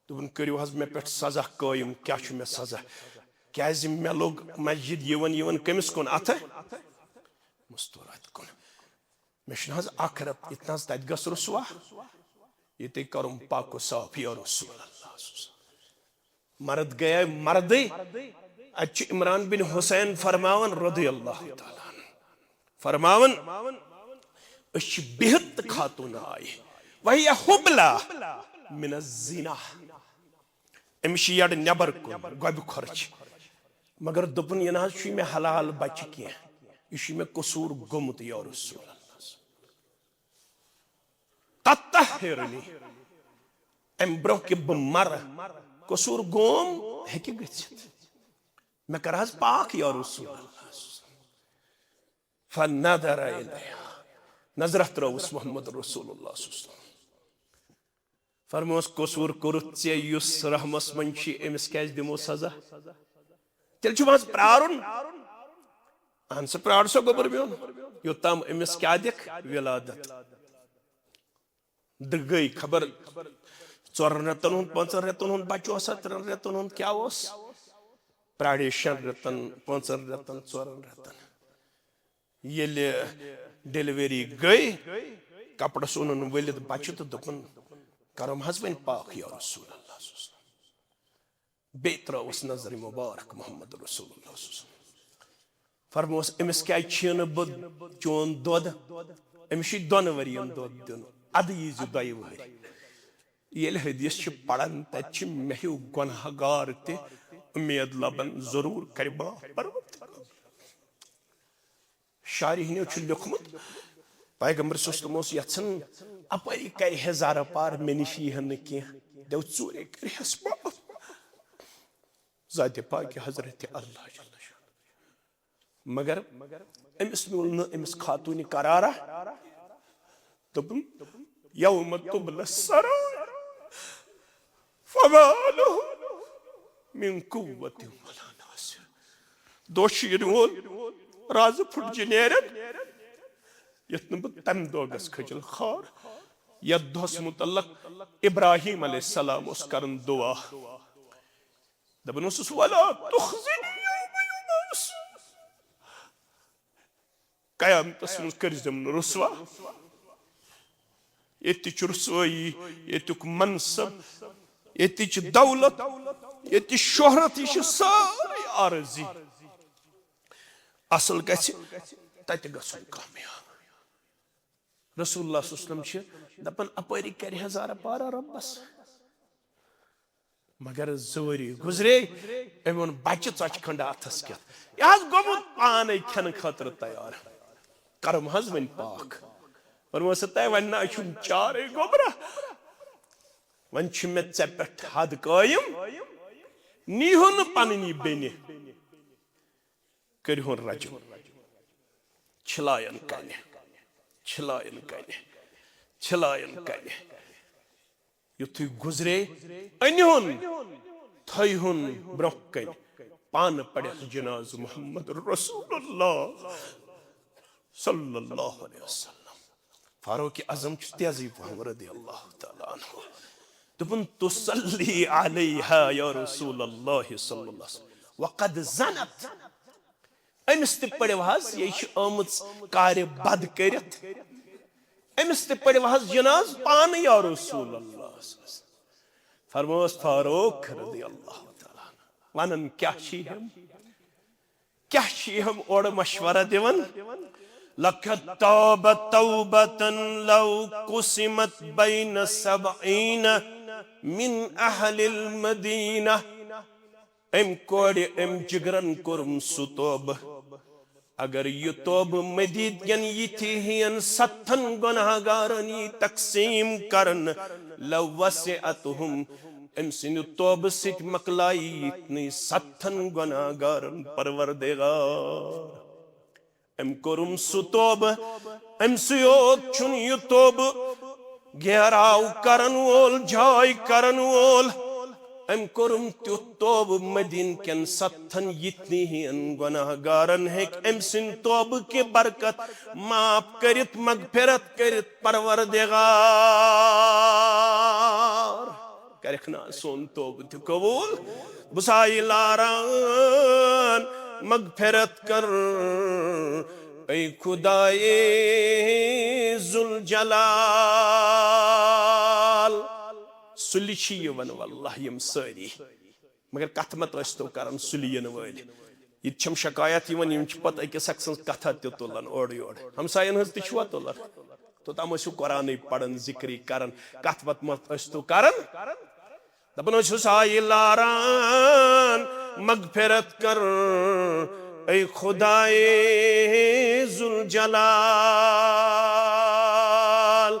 دوٚپُن، کٔرِو حظ مےٚ پٮ۪ٹھ سزا قٲیِم۔ کیٛاہ چھُ مےٚ سزا؟ کیٛازِ مےٚ لوٚگ مسجد یِوان یِوان کٔمِس کُن؟ اَتھٕ مستورات کُن۔ مےٚ چھُنہٕ حظ آخرت، ییٚتہِ نہٕ حظ تَتہِ گژھٕ رسوا، ییٚتے کَرُن پاک و صاف یا رسول اللہ۔ مرد گٔیے مردٕے۔ اَتہِ چھُ عمران بن حسین فرماوان رضی اللہ تعالیٰ عنہ، فرماوان، أسۍ چھِ بِہِتھ تہٕ خاتوٗن آیہِ۔ وہی حبلہ من الزنا۔ أمِس چھِ یَڈ نٮ۪بر کُن، گۄبہِ کھۄر چھِ۔ مگر دوٚپُن، یہِ نہ حظ چھُے مےٚ حلال بچہِ کینٛہہ، یہِ چھُے مےٚ قصوٗر گوٚمُت یا رسول اللہ۔ تطہرنی، اَمہِ برٛونٛہہ کہِ بہٕ مرٕ، قصوٗر گوم ہیٚکہِ گٔژھِتھ، مےٚ کر حظ پاک یا رسول اللہ۔ فنظر الیہا، نظرہ ترٲوٕس محمد رسول اللہ صلی اللہ علیہ وسلم۔ فرموس، قصوٗر کوٚرُتھ ژےٚ، یُس رحمس منٛز چھُ، أمِس کیٛازِ دِمو سزا؟ تیٚلہِ چھُ منٛز پرٛارُن۔ اہن سا، پرٛار سا گوٚبُر میون، یوٚتام أمِس کیٛاہ دِکھ؟ ولادت۔ دٕ گٔے خبر ژورن رٮ۪تن ہُنٛد، پانٛژن رٮ۪تن ہُنٛد بچہٕ اوسا، ترٛٮ۪ن رٮ۪تن ہُنٛد کیٛاہ اوس؟ پرٛاریو شٮ۪ن رٮ۪تن، پانٛژن رٮ۪تن، ژورن رٮ۪تن۔ ییٚلہِ ڈیلیوری گٔے، کپرس اوٚنُن ؤلِتھ بچہٕ تہٕ دوٚپُن، کرم حظ وۄنۍ پاک یا رسول اللہ صلی اللہ علیہ وسلم۔ بیٚیہِ ترٲوٕس نظرِ مبارک محمد رسول اللہ صلی اللہ علیہ وسلم۔ فرموس، أمِس کیٛازِ چھِنہٕ بہٕ چون دۄد؟ أمِس چھُے دۄن ؤرین دۄد دیُن، اَدٕ ییٖزِ دۄیہِ وٕہٕرۍ۔ ییٚلہِ حدیث چھِ پران، تتہِ چھِ مےٚ ہیوٗ گۄناہ گار تہِ اُمید لبان، ضروٗر کرِ معاف پروردگار۔ شارحینو چھُ لیوٚکھمُت، پیغمبر صلی اللہ علیہ وسلم اوس یژھان اپٲری کرِ ہے زارٕ پار، مےٚ نِش یی ہا نہٕ کینٛہہ، دٮ۪و ژوٗرے کرِ ہس معاف۔ ذاتِ پاکہِ حضرت اللہ جل شانہ۔ مگر أمِس میوٗل نہٕ أمِس خاتوٗنہِ قرارا۔ دوٚپُن، یوم تبل السرائر فما له من قوة ولا ناصر۔ دۄہ چھُ یِنہٕ وول، رازٕ پھُٹجہِ نیرن، یَتھ نہٕ بہٕ تَمہِ دۄہ گژھٕ کھٔجل خوار۔ یَتھ دۄہَس مُتعلق ابراہیم علیہ السلام اوس کران دُعا۔ دپان اوسُس، ولا تخزنی یوم یبعثون۔ قیامتس منٛز کٔرزٮ۪م نہٕ رسوا۔ ییٚتہِ چھُ رسوٲیی، ییٚتیُک منصب، ییٚتہِ چھِ دولت، ییٚتہِ چھِ شہرت، یہِ چھِ سٲرٕے عارضی۔ اصل گژھِ تتہِ گژھُن کامیاب۔ رسول اللہ صلی اللہ علیہ وسلم چھِ دپان، اپٲری کرِ ہا زارٕ پارٕ رۄبس۔ مگر زٕ ؤری گُزرے، أمۍ اوٚن بچہِ ژۄچہِ کھنڈ اتھس کٮ۪تھ۔ یہِ حظ گوٚمُت پانے کھٮ۪نہٕ خٲطرٕ تیار۔ کرم حظ وۄنۍ پاک۔ فرموس، تۄہہِ وۄنۍ نہ چھُم چارے گوٚبرا۔ وۄنۍ چھِ مےٚ ژےٚ پٮ۪ٹھ حد قٲیِم، نیٖہُن نہٕ پنٕنۍ یہِ بیٚنہِ۔ کٔرۍہُن رجم۔ چھلایَن کنہِ، چھلایَن کنہِ، چھلایَن کنہِ۔ یُتھُے گُزرے، أنۍہُن، تھٲیہُن برٛونٛہہ کنہِ، پانہٕ پرٮ۪س جنازٕ محمد رسول اللہ صلی اللہ علیہ وسلم۔ فاروق اعظم چھُ تیزٕے پہم رضی اللہ تعالیٰ عنہ۔ دوٚپُن، "تصلی علیہا یا رسول اللہ صلی اللہ علیہ وسلم، وقد زنت۔" أمِس تہِ پٔرِو حظ، یہِ چھِ آمٕژ کارِ بد کٔرِتھ۔ أمِس تہِ پٔرِو حظ جناز پانہٕ یا رسول اللہ۔ فرموس فاروق رضی اللہ تعالیٰ عنہ، وَنان کیٛاہ چھِ یِم؟ کیٛاہ چھِ یِم اورٕ مشورہ دِوان؟ لقد تاب توبة لو قسمت بین سبعین من اہل المدینہ۔ أمۍ کورِ، أمۍ جگرن کوٚرُم سُہ توبہٕ۔ اگر یہِ توبہٕ مدیٖنہٕ کٮ۪ن یِتھی ہِوٮ۪ن ستتھن گۄناہ گارن یی تقسیٖم کرنہٕ، لوسعتہم، أمۍ سٕنٛدِ توبہٕ سۭتۍ مۄکلایہِ یِتھنٕے ستتھن گۄناہ گارن پروردگار۔ أمۍ کوٚرُم سُہ توبہٕ، أمۍ سٕے یوت چھُنہٕ یہِ توبہٕ گیراو کرن وول، جاے کرن وول۔ أمۍ کوٚرُم تیُتھ توبہٕ، مدیٖنہٕ کٮ۪ن ستتھن یِتھنٕے ہِوٮ۪ن گۄناہ گارن ہیٚکہِ أمۍ سٕنٛدِ توبہٕ کہِ برکت معاف کٔرِتھ، مغفرت کٔرِتھ پروردگار۔ کرکھ نا سون توبہٕ تہِ قبول؟ بہٕ سایہِ لاران مغفرت کر، اے خدائے ذوالجلال۔ سُلہِ چھِ یِوان واللہ یِم سٲری، مگر کتھ مت ٲسۍ تو کران سُلہِ یِنہٕ وٲلۍ۔ یہِ تہِ چھم شکایت یِوان، یِم چھِ پتہٕ أکِس اکھ سٕنٛز کتھا تہِ تُلان اورٕ یورٕ۔ ہمساین ہٕنٛز تہِ چھُوا تُلان؟ توٚتام ٲسِو قرآنٕے پران، ذکرٕے کران، کتھ باتھ مت ٲسۍ تو کران۔ دپان ٲسِو سایہِ لاران مغفرت کر، اے خدائے ذوالجلال۔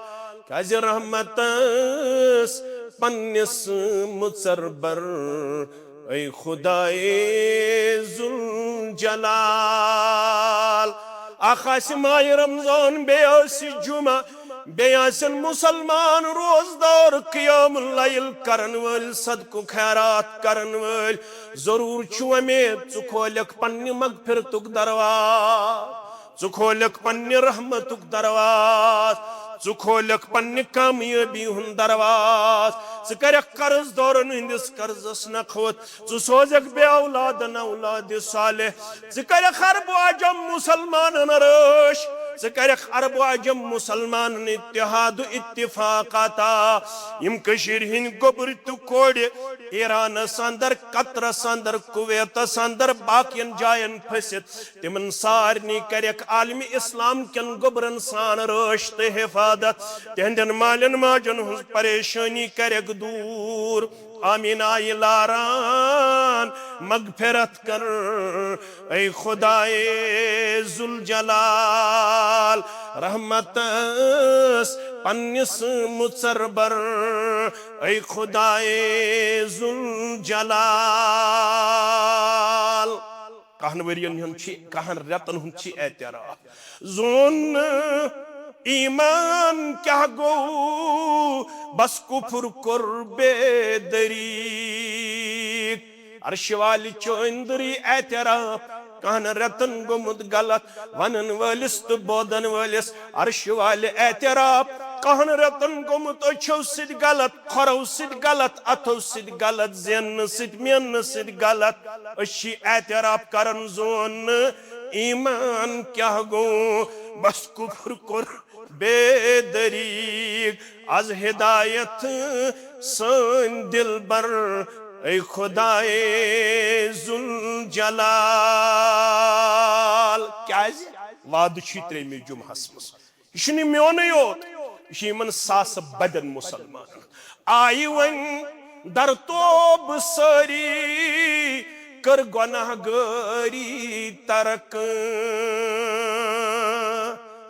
کیازِ رحمتس پننِس مُژر بر، اے خدائے ذوالجلال۔ اکھ آسہِ ماہِ رمضان، بیٚیہِ آسہِ جمعہ، بیٚیہِ آسن مُسلمان روزدار، قیام اللیل کرن وٲلۍ، صدقہٕ خیرات کرن وٲلۍ۔ ضروٗر چھُ وۄمید، ژٕ کھولکھ پننہِ مغفرتُک دروازٕ۔ ژٕ کھولکھ پننہِ رحمتُک دروازٕ، ژٕ کھولکھ پننہِ کامیٲبی ہُنٛد دروازٕ، ژٕ کرکھ قرض دارن ہٕنٛدِس قرضس نکھوت، ژٕ سوزکھ بے اولادن اولاد صالح، ژٕ کرکھ عرب و عجم مُسلمانن رٲچھ، ژٕ کرکھ عرب و عجم مُسلمانن اتحاد و اتفاق عطا۔ یِم کٔشیٖرِ ہٕنٛدۍ گوٚبرۍ تہٕ کورِ ایرانس اندر، قطرس اندر، کویتس اندر، باقین جاین پھٔسِتھ، تِمن سارنٕے کرکھ عالمِ اسلام کٮ۪ن گوٚبرن سان رٲچھ تہٕ حفاظت، تِہنٛدٮ۪ن مالٮ۪ن ماجن ہٕنٛز پریشٲنی کرکھ دوٗر۔ آمین آیہِ لاران مغفرت کر، اے خدائے ذوالجلال، رحمتس پننِس مُژر بر، اے خدائے ذوالجلال۔ کہن ؤرین ہُنٛد چھِ، کہن رٮ۪تن ہُنٛد چھِ اعتراف۔ زون نہٕ ایمان کیٛاہ گوٚو، بس کفر کوٚر بے دریک۔ عرشہِ والہِ چھُ أنٛدری اعتراف، کہن رٮ۪تن گوٚمُت غلط، ونن وٲلِس تہٕ بوزن وٲلِس۔ عرشہِ والہِ اعتراف، کہن رٮ۪تن گوٚمُت أچھو سۭتۍ غلط، کھۄرو سۭتۍ غلط، اتھو سۭتۍ غلط، زیننہٕ سۭتۍ میننہٕ سۭتۍ غلط۔ أسۍ چھِ اعتراف کران زون نہٕ ایمان کیٛاہ گوٚو، بس کفر کوٚر بے دریک۔ از ہدایت سٲنۍ دلبر، اے خدائے ذوالجلال۔ کیازِ؟ وعدٕ چھُے ترٛیٚیمہِ جمعہس منٛز۔ یہِ چھُنہٕ میونُے یوت، یہِ چھُ یِمن ساسہٕ بدٮ۪ن مُسلمانن۔ آیہِ وۄنۍ در توبہٕ سٲری، کٔر گۄناہ گٲری ترک۔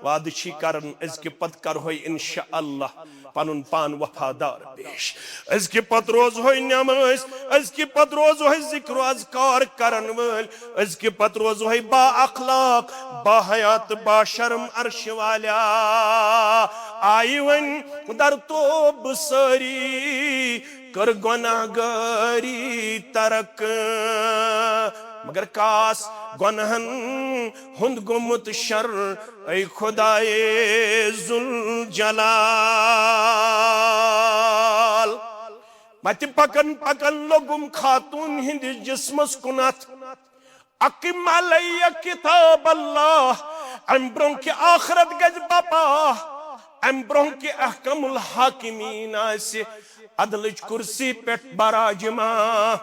وعدٕ چھی کران، أزکہِ پتہٕ کرہوے انشاءاللہ پنُن پان وفادار پیش۔ أزکہِ پتہٕ روزہوے نماز، أزکہِ پتہٕ روزہوے ذکر و اذکار کرن وٲلۍ، أزکہِ پتہٕ روزہوے با اخلاق، با حیا تہٕ با شرم عرشہِ والیا۔ آیہِ وۄنۍ در توبہٕ سٲری، کٔر گۄناہ گٲری ترک۔ مگر کاس گۄناہن ہُنٛد گوٚمُت شر، اے خدائے ذوالجلال۔ پتہِ پکان پکان لوٚگُم خاتون ہٕنٛدِس جسمس کُن اتھِ۔ اقم علی کتاب اللہ، امہِ برونٛہہ کہِ آخرت گژھِ بپا، امہِ برونٛہہ کہِ احکم الحاکمین آسہِ عدلٕچ کرسی پٮ۪ٹھ براجمان،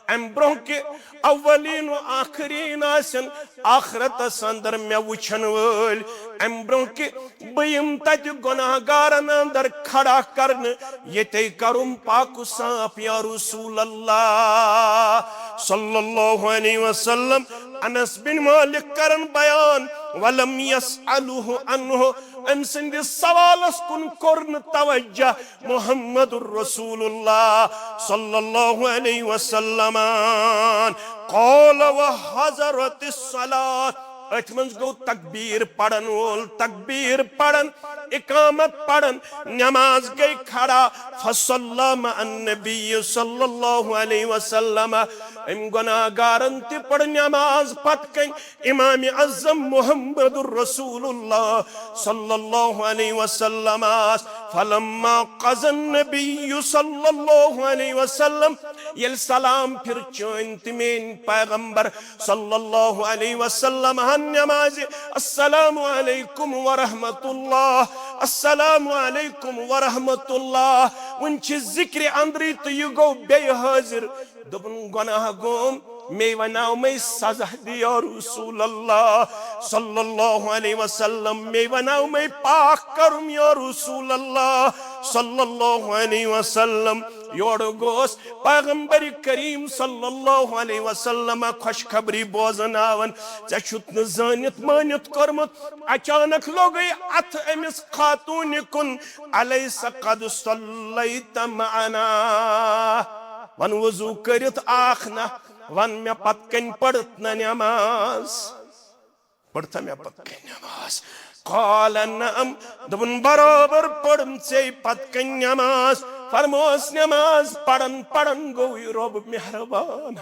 امہِ برونٛہہ کہِ اولین و آخرین آسن آخرتس اندر مےٚ وٕچھن وٲلۍ، امہِ برونٛہہ کہِ بہٕ یِم تتہِ گۄناہ گارن اندر کھڑا کرنہٕ، ییٚتے کرُم پاک و صاف یا رسول اللہ صلی اللہ علیہ وسلم۔ انس بن مالک کرن بیان، ولم یسألہ عنہ، أمۍ سٕنٛدِس سوالس کُن کوٚر نہٕ توجہ محمد رسول اللہ صلی اللہ علیہ وسلم۔ قال وحضرت الصلاة، أتھۍ منٛز گوٚو تکبیر پرن وول تکبیر پرن، اقامت پرن، نماز گٔے کھڑا۔ فصلی مع النبی صلی اللہ علیہ وسلم، أمۍ گۄناہ گارن تہِ پٔر نماز پتہٕ کنۍ امام اعظم محمد رسول اللہ صلی اللہ علیہ وسلم۔ فلما قضى النبی صلی اللہ علیہ وسلم، ییٚلہِ سلام پھِر چٲنۍ تہٕ میٲنۍ پیغمبر صلی اللہ علیہ وسلم ہن نمازِ، السلام علیکم ورحمۃ اللہ، السلام علیکم ورحمۃ اللہ، وۄنۍ چھِ ذکرِ اندری تہٕ یہِ گوٚو بیٚیہِ حٲضِر۔ دوٚپُن، گۄناہ گوم، مے وناو مے سزا دِ یا رسول اللہ صلی اللہ علیہ وسلم، مے وناو مے پاک کرم یا رسول اللہ صلی اللہ علیہ وسلم۔ یورٕ گوس پیغمبر کریم صلی اللہ علیہ وسلم خوشخبری بوزناون، ژےٚ چھُتھ نہٕ زٲنِتھ مٲنِتھ کوٚرمُت۔ اچانک لوٚگُے اتھ أمِس خاتوٗنہِ کُن، الیس قد صلیت معنا؟ ون وضو کٔرِتھ آکھ نہ، ون مےٚ پتہٕ کنۍ پٔرٕتھ نہ نماز؟ پٔرتھا مےٚ پتہٕ کنۍ نماز؟ قال نعم، دوٚپُن، برابر پٔرٕم ژےٚ پتہٕ کنۍ نماز۔ فرموس، نماز پرن پرن گوٚوُے رۄب مہربان۔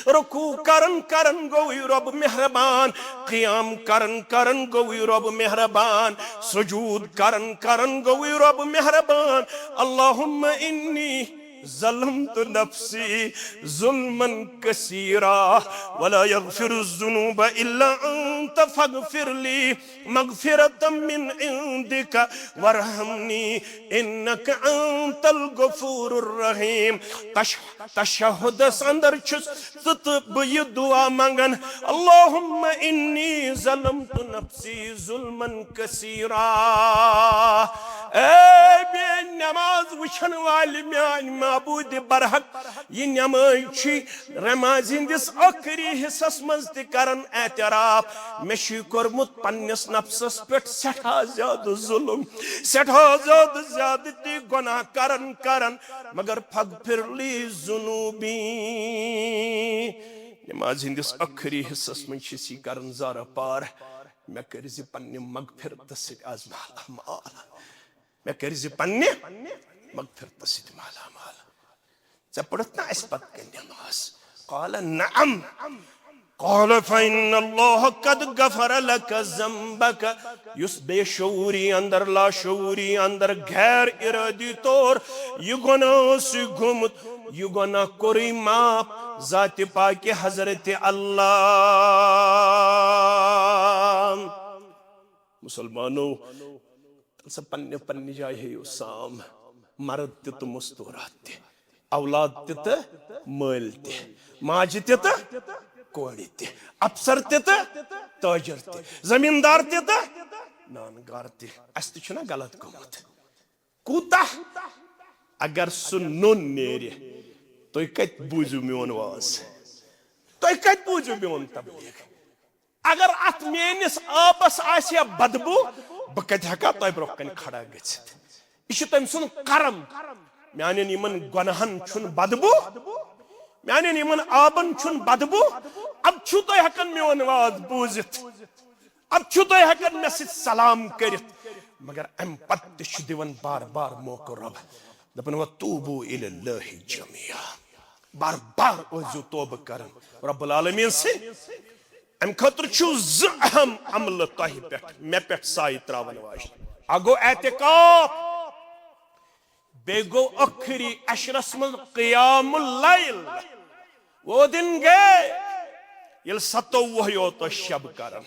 رکوع کرن کرن گوٚوُے رۄب مہربان، قیام کرن کرن گوٚوُے رۄب مہربان، سجود کرن کرن گوٚوُے رۄب مہربان۔ اللہم انی ظلمت نفسی ظلما کثیرا ولا یغفر الذنوب الا انت فاغفر لی مغفرة من عندك وارحمنی انک انت الغفور الرحیم۔ تش تشہدس اندر چھُس ژٕ تہٕ بہٕ یہِ دعا منگان، اللہم انی ظلمت نفسی ظلما کثیرا۔ اے بے نماز وٕچھن والہِ میانہِ معبود برحق، یہِ نماز چھِ نمازِ ہٕنٛدِس ٲخری حصس منٛز تہِ کران اعتراف، مےٚ چھُ کوٚرمُت پننِس نفسس پٮ۪ٹھ سٮ۪ٹھاہ زیادٕ ظلم، سٮ۪ٹھاہ زیادٕ زیادٕ تہِ گۄناہ کران کران، مگر فاغفر لی ذنوبی۔ نمازِ ہٕنٛدِس ٲخری حصس منٛز چھِ أسۍ یہِ کران زارٕ پار، مےٚ کٔرۍ زِ پننہِ مغفرتس سۭتۍ از مالا مال، مےٚ کٔرۍ زِ پننہِ مغفرتس سۭتۍ مالا مال۔ ژےٚ پٔرٕتھ نا اَسہِ پتہٕ کنہِ نماز؟ قال نعم۔ قال فإن الله قد غفر لك ذنبك۔ یُس بے شعوری اندر، لاشعوری اندر، غیر ارادی طور یہِ گۄناہ اوسُے گوٚمُت، یہِ گۄناہ کوٚرُے معاف ذاتِ پاکہِ حضرت اللہ۔ مسلمانو، تیٚلہِ سا پننہِ پننہِ جایہِ ہیٚیِو سام، مرد تہِ تہٕ مستورات تہِ، اولاد تہِ تہٕ مٲلۍ تہِ، ماجہِ تہِ تہٕ کورِ تہِ، افسر تہِ تہٕ تاجر تہِ، زمیٖندار تہِ تہٕ نان گار تہِ۔ اَسہِ تہِ چھُنہ غلط گوٚمُت۔ کوٗتاہ؟ اگر سُہ نوٚن نیرِ، تُہۍ کتہِ بوٗزِو میون واز؟ تُہۍ کتہِ بوٗزِو میون تبلیغ؟ اگر اتھ میٲنِس آبس آسہِ ہا بدبو، بہٕ کتہِ ہیٚکہٕ ہا تۄہہِ برونٛہہ کنہِ کھڑا گٔژھِتھ؟ یہِ چھُ تٔمۍ سُنٛد کرم۔ میانٮ۪ن یِمن گۄناہن چھُنہٕ بدبو، میانٮ۪ن یِمن آبن چھُنہٕ بدبو۔ اب چھُو تُہۍ ہٮ۪کان میون واز بوٗزِتھ، اب چھُو تُہۍ ہٮ۪کان مےٚ سۭتۍ سلام کٔرِتھ، مگر امہِ پتہٕ تہِ چھُ دِوان بار بار موقعہٕ رۄب، دپان، "وتوبوا الی اللہ جمیعا"۔ بار بار ٲسۍزیو توبہٕ کران رب العالمین سٕنٛدۍ۔ امہِ خٲطرٕ چھُ زٕ اہم عملہٕ تۄہہِ پٮ۪ٹھ، مےٚ پٮ۪ٹھ سایہِ تراون واجنہِ۔ اکھ گوٚو اعتکاف، بیٚیہِ گوٚو ٲخری عشرس منٛز قیام اللیل۔ وہ دن گئے، ییٚلہِ ستووُہ یوت ٲسۍ شب کران۔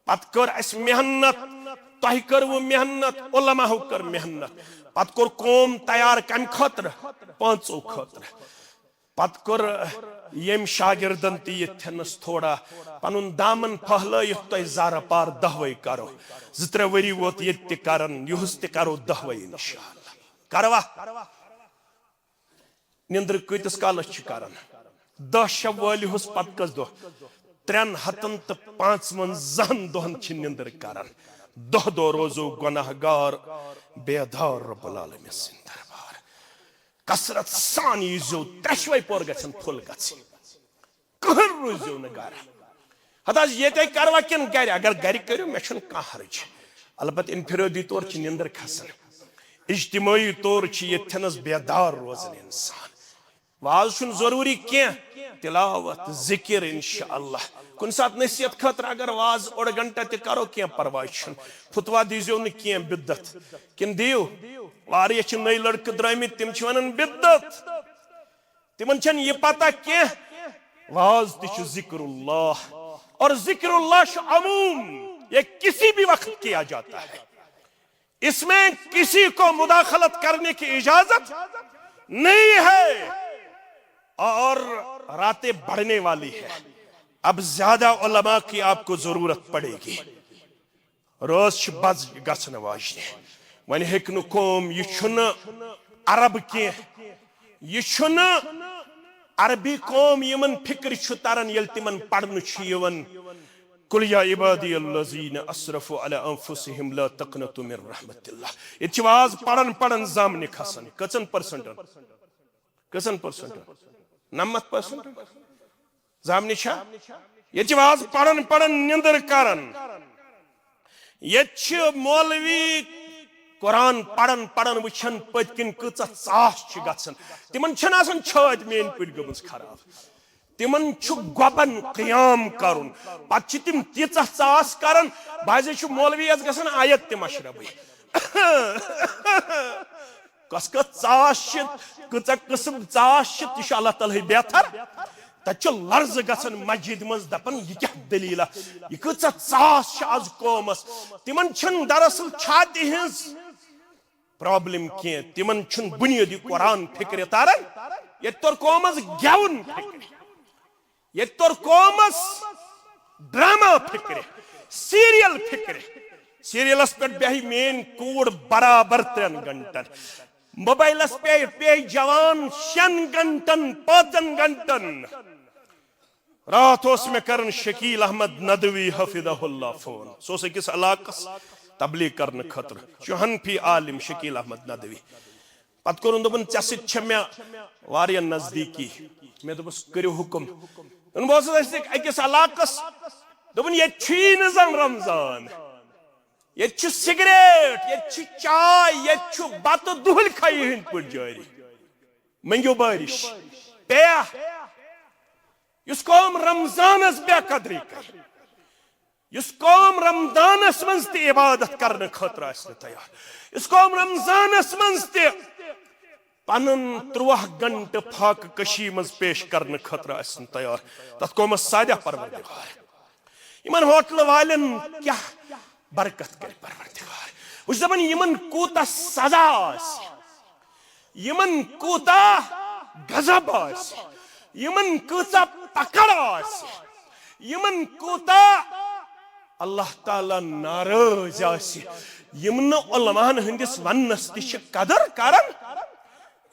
پتہٕ کٔر اَسہِ محنت، تۄہہِ کٔروٕ محنت، علماہو کٔر محنت۔ پتہٕ کوٚر قوم تیار کمہِ خٲطرٕ؟ پانٛژو خٲطرٕ۔ پتہٕ کوٚر ییٚمۍ شاگردن تہِ ییٚتھٮ۪نس تھوڑا پنُن دامن پھٔہلٲیِتھ، تۄہہِ زارٕ پار دۄہوے کرو۔ زٕ ترٛےٚ ؤری ووت ییٚتہِ تہِ کران، یُہُس تہِ کرو دۄہوے انشاءاللہ۔ کروا؟ نندر کۭتِس کالس چھِ کران؟ دہ شوالہِ ہُس پتہٕ کس دۄہ؟ ترٛٮ۪ن ہتن تہٕ پانٛژونزہن دۄہن چھِ نندر کران۔ دہ دۄہ روزو گۄناہ گار بیدار رب العالمین سٕنٛدِ دربار۔ کثرت سان ییٖزیو، ترٛٮ۪شوے پور گژھن پھُل گژھٕنۍ۔ کٕہٕنۍ روٗزِو نہٕ گرٕ۔ ہتہٕ حظ ییٚتے کروا کِنہٕ گرِ؟ اگر گرِ کٔرِو، مےٚ چھُنہٕ کانٛہہ حرج۔ البتہ انفرٲدی طور چھِ نِندٕر کھسان، اجتمٲعی طور چھِ ییٚتھٮ۪نس بیدار روزان انسان۔ واز چھُنہٕ ضروٗری کینٛہہ، تلاوت، ذکر، انشاءاللہ۔ کُنہِ ساتہٕ نصیحت خٲطرٕ اگر واز اوٚڑ گھنٹہٕ تہِ کرو، کینٛہہ پرواے چھُنہٕ۔ فتوا دیٖزیو نہٕ کینٛہہ بدعت۔ کِنہٕ دِیِو؟ واریاہ چھِ نٔے لڑکہٕ درٛٲمٕتۍ، تِم چھِ ونان بدعت۔ تِمن چھنہٕ یہِ پتہ کینٛہہ، واز تہِ چھُ ذکر اللہ، اور ذکر اللہ چھُ عموم، یہ کسی بھی وقت کیا جاتا ہے، اس میں کسی کو مداخلت کرنے کی اجازت نہیں ہے، اور راتیں بڑھنے والی ہے۔ اب زیادہ علماء کی آپ کو ضرورت پڑے گی۔ رٲژ چھِ بَز گژھن واجنہِ۔ وۄنۍ ہیٚکہِ نہٕ قوم، یہِ چھُنہٕ عرب کینٛہہ، یہِ چھُنہٕ عربی قوم یِمن فکرِ چھُ تران ییٚلہِ تِمن پرنہٕ چھُ یِوان، "قل یا عبادی الذین اسرفوا علی انفسہم لا تقنطوا من رحمت اللہ۔" ییٚتہِ چھِ واز پران پران زامنہِ کھسان۔ کٔژن پرسنٹن؟ کٔژن پرسنٹن؟ نَمَتھ پرسنٹ۔ زامنہِ چھا؟ ییٚتہِ چھِ واز پران پران نِندٕر کران۔ ییٚتہِ چھِ مولوی قرآن پران پران وٕچھان پٔتۍ کِنۍ کۭژاہ ژاس چھِ گژھان۔ تِمن چھَنہٕ آسان چھٲتۍ میٲنۍ پٲٹھۍ گٔمٕژ خراب۔ تِمن چھُ گۄبن قیام کرُن۔ پتہٕ چھِ تِم تیٖژاہ ژاس کران، بعضے چھُ مولوی یس گژھان آیت تہِ مشربٕے۔ کۄس کۄس ژاس چھِ، کۭژاہ قٕسم ژاس چھِ، تہِ چھُ اللہ تعالیٰ ہٕے بہتر۔ تتہِ چھُ لرزٕ گژھان مسجد منٛز، دپان، "یہِ کیٛاہ دٔلیٖلہ؟ یہِ کۭژاہ ژاس چھِ آز قومس؟" تِمن چھنہٕ دراصل چھاتہِ ہٕنٛز پرابلم کینٛہہ، تِمن چھُنہٕ بنیٲدی قرآن فکرِ تران۔ ییٚتہِ توٚر قومس گٮ۪وُن فکرِ۔ ییٚتہِ توٚر قومس ڈرامہ فکرِ، سیریل فکرِ۔ سیریلس پٮ۪ٹھ بیہہِ میٲنۍ کوٗر برابر ترٛٮ۪ن گھنٹن، موبائلس پٮ۪ٹھ بیہہِ جوان شٮ۪ن گھنٹن، پانٛژن گھنٹن۔ راتھ اوس مےٚ کران شکیل احمد ندوی حفظہ اللہ فون۔ سُہ اوس أکِس علاقس تبلیغ کرنہٕ خٲطرٕ۔ چھُ حنفی عالم شکیل احمد ندوی۔ پتہٕ کوٚرُن، دوٚپُن، "ژےٚ سۭتۍ چھےٚ مےٚ واریاہ نزدیٖکی۔" مےٚ دوٚپُس، "کٔرِو حُکُم۔" دوٚپُن، "بہٕ اوسُس أسۍ أکِس علاقس۔" دوٚپُن، "ییٚتہِ چھُیی نہٕ زن رمضان، ییٚتہِ چھُ سگریٹ، ییٚتہِ چھِ چاے، ییٚتہِ چھُ بتہٕ دُہٕلۍ کھیہِ ہٕنٛدۍ پٲٹھۍ جٲری۔ مٔنگِو بٲرِش، پیٚیا؟" یُس قوم رمضانس بے قدری کرِ، یُس قوم رمضانس منٛز تہِ عبادت کرنہٕ خٲطرٕ آسہِ نہٕ تیار، یُس قوم رمضانس منٛز تہِ پنُن ترٛواہ گھنٹہٕ فاقہٕ کشی منٛز پیش کرنہٕ خٲطرٕ آسہِ نہٕ تیار، تتھ قومس سادہ پروردگار۔ یِمن ہوٹلہٕ والٮ۪ن کیٛاہ برکت کرِ پروردگار؟ بہٕ چھُس دپان، یِمن کوٗتاہ سزا آسہِ، یِمن کوٗتاہ غضب آسہِ، یِمن کۭژاہ پکڑ آسہِ، یِمن کوٗتاہ اللہ تعالیٰ ناراض آسہِ، یِم نہٕ علماہن ہٕنٛدِس وننس تہِ چھِ قدر کران۔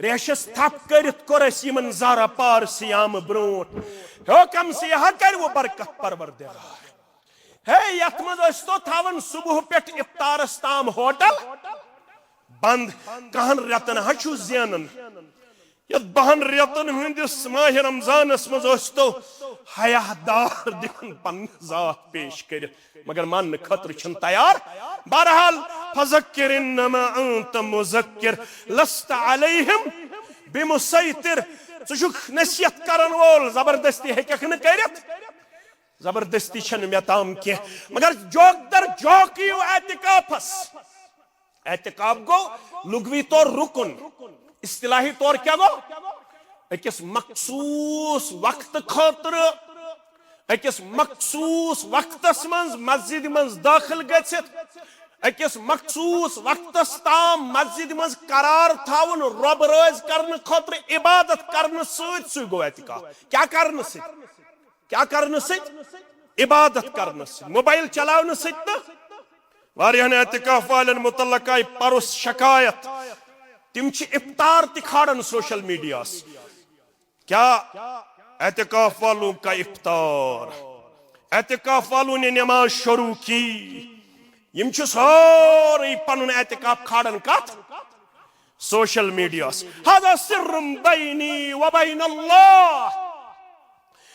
ریشس تھپھ کٔرِتھ کوٚر اَسہِ یِمن زارا پار صیام برونٹھ۔ ہیوٚکم سیاہ کرِ وۄنۍ برکت پروردگار۔ ہے، یتھ منٛز ٲسۍ تو تھاوان صبح پٮ۪ٹھ افطارس تام ہوٹل بند، کہن رٮ۪تن ہا چھُ زینان۔ یتھ بہن رٮ۪تن ہٕنٛدِس ماہِ رمضانس منٛز ٲسۍ تو حیا دار دِوان پننہِ ذات پیش کٔرِتھ، مگر ماننہٕ خٲطرٕ چھِنہٕ تیار۔ بہرحال، فذکر انما انت مذکر لست علیہم بمسیطر۔ ژٕ چھُکھ نصیحت کرن وول، زبردستی ہیٚککھ نہٕ کٔرِتھ۔ زبردستی چھنہٕ مےٚ تام کینٛہہ، مگر جوک در جوک یِیِو اعتکافس۔ اعتکاف گوٚو لغوی طور رُکُن۔ اصطلاحی طور کیا گو؟ أکِس مخصوٗص وقتہٕ خٲطرٕ، أکِس مخصوٗص وقتس منٛز مسجدِ منٛز دٲخل گٔژھِتھ، أکِس مخصوٗص وقتس تام مسجدِ منٛز قرار تھاوُن، رۄب رٲضۍ کرنہٕ خٲطرٕ عبادت کرنہٕ سۭتۍ سُے گوٚو اعتکاف۔ کیا کرنہٕ سۭتۍ؟ کیا کرنہٕ سۭتۍ؟ عبادت کرنہٕ سۭتۍ، موبائل چلاونہٕ سۭتۍ نہٕ۔ واریاہن اعتکاف والٮ۪ن متعلق آیہِ پرُس شکایت، تِم چھِ افطار تہِ کھالان سوشل میڈیاہس۔ کیا اعتکاف والوں کا افطار؟ اعتکاف والوں نے نماز شروع کی۔ یِم چھِ سورُے پنُن اعتکاف کھالان کتھ؟ سوشل میڈیاہس۔ هذا سر بینی و بین اللہ۔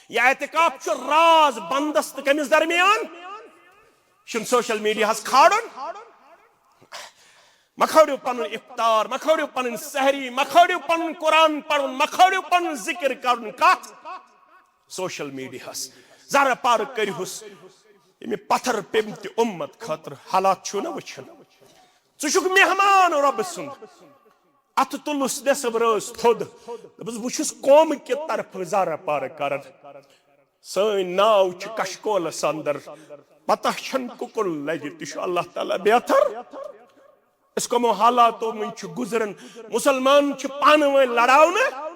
یہ اعتکاف چھُ راز بندس تہٕ کٔمِس درمیان؟ چھُنہٕ سوشل میڈیاہس کھالُن۔ مہ کھٲلِو پنُن افطار، مہ کھٲلِو پنٕنۍ سحری، مہ کھٲلِو پنُن قرآن پرُن، مہ کھٲلِو پنُن ذکر کرُن۔ کتھ؟ سوشل میڈیاہس۔ ذرا پار کٔرِہُس۔ ییٚمہِ پتھر پیٚمتہِ امت خٲطرٕ حالات چھِو نہ وٕچھان۔ ژٕ چھُکھ مہمان رۄبہٕ سُنٛد۔ اتھٕ تُلُس نٮ۪صٕب رٲژ تھوٚد۔ دوٚپُس، بہٕ چھُس قومہٕ کہِ طرفہٕ ذرا پار کران۔ سٲنۍ ناو چھِ کشکولس اندر۔ پتہ چھَنہٕ کُکُن لگہِ، تہِ چھُ اللہ تعالیٰ بہتر۔ أسۍ کمو حالاتو منٛز چھِ گُزران۔ مسلمان چھِ پانہٕ ؤنۍ لڑاونہٕ۔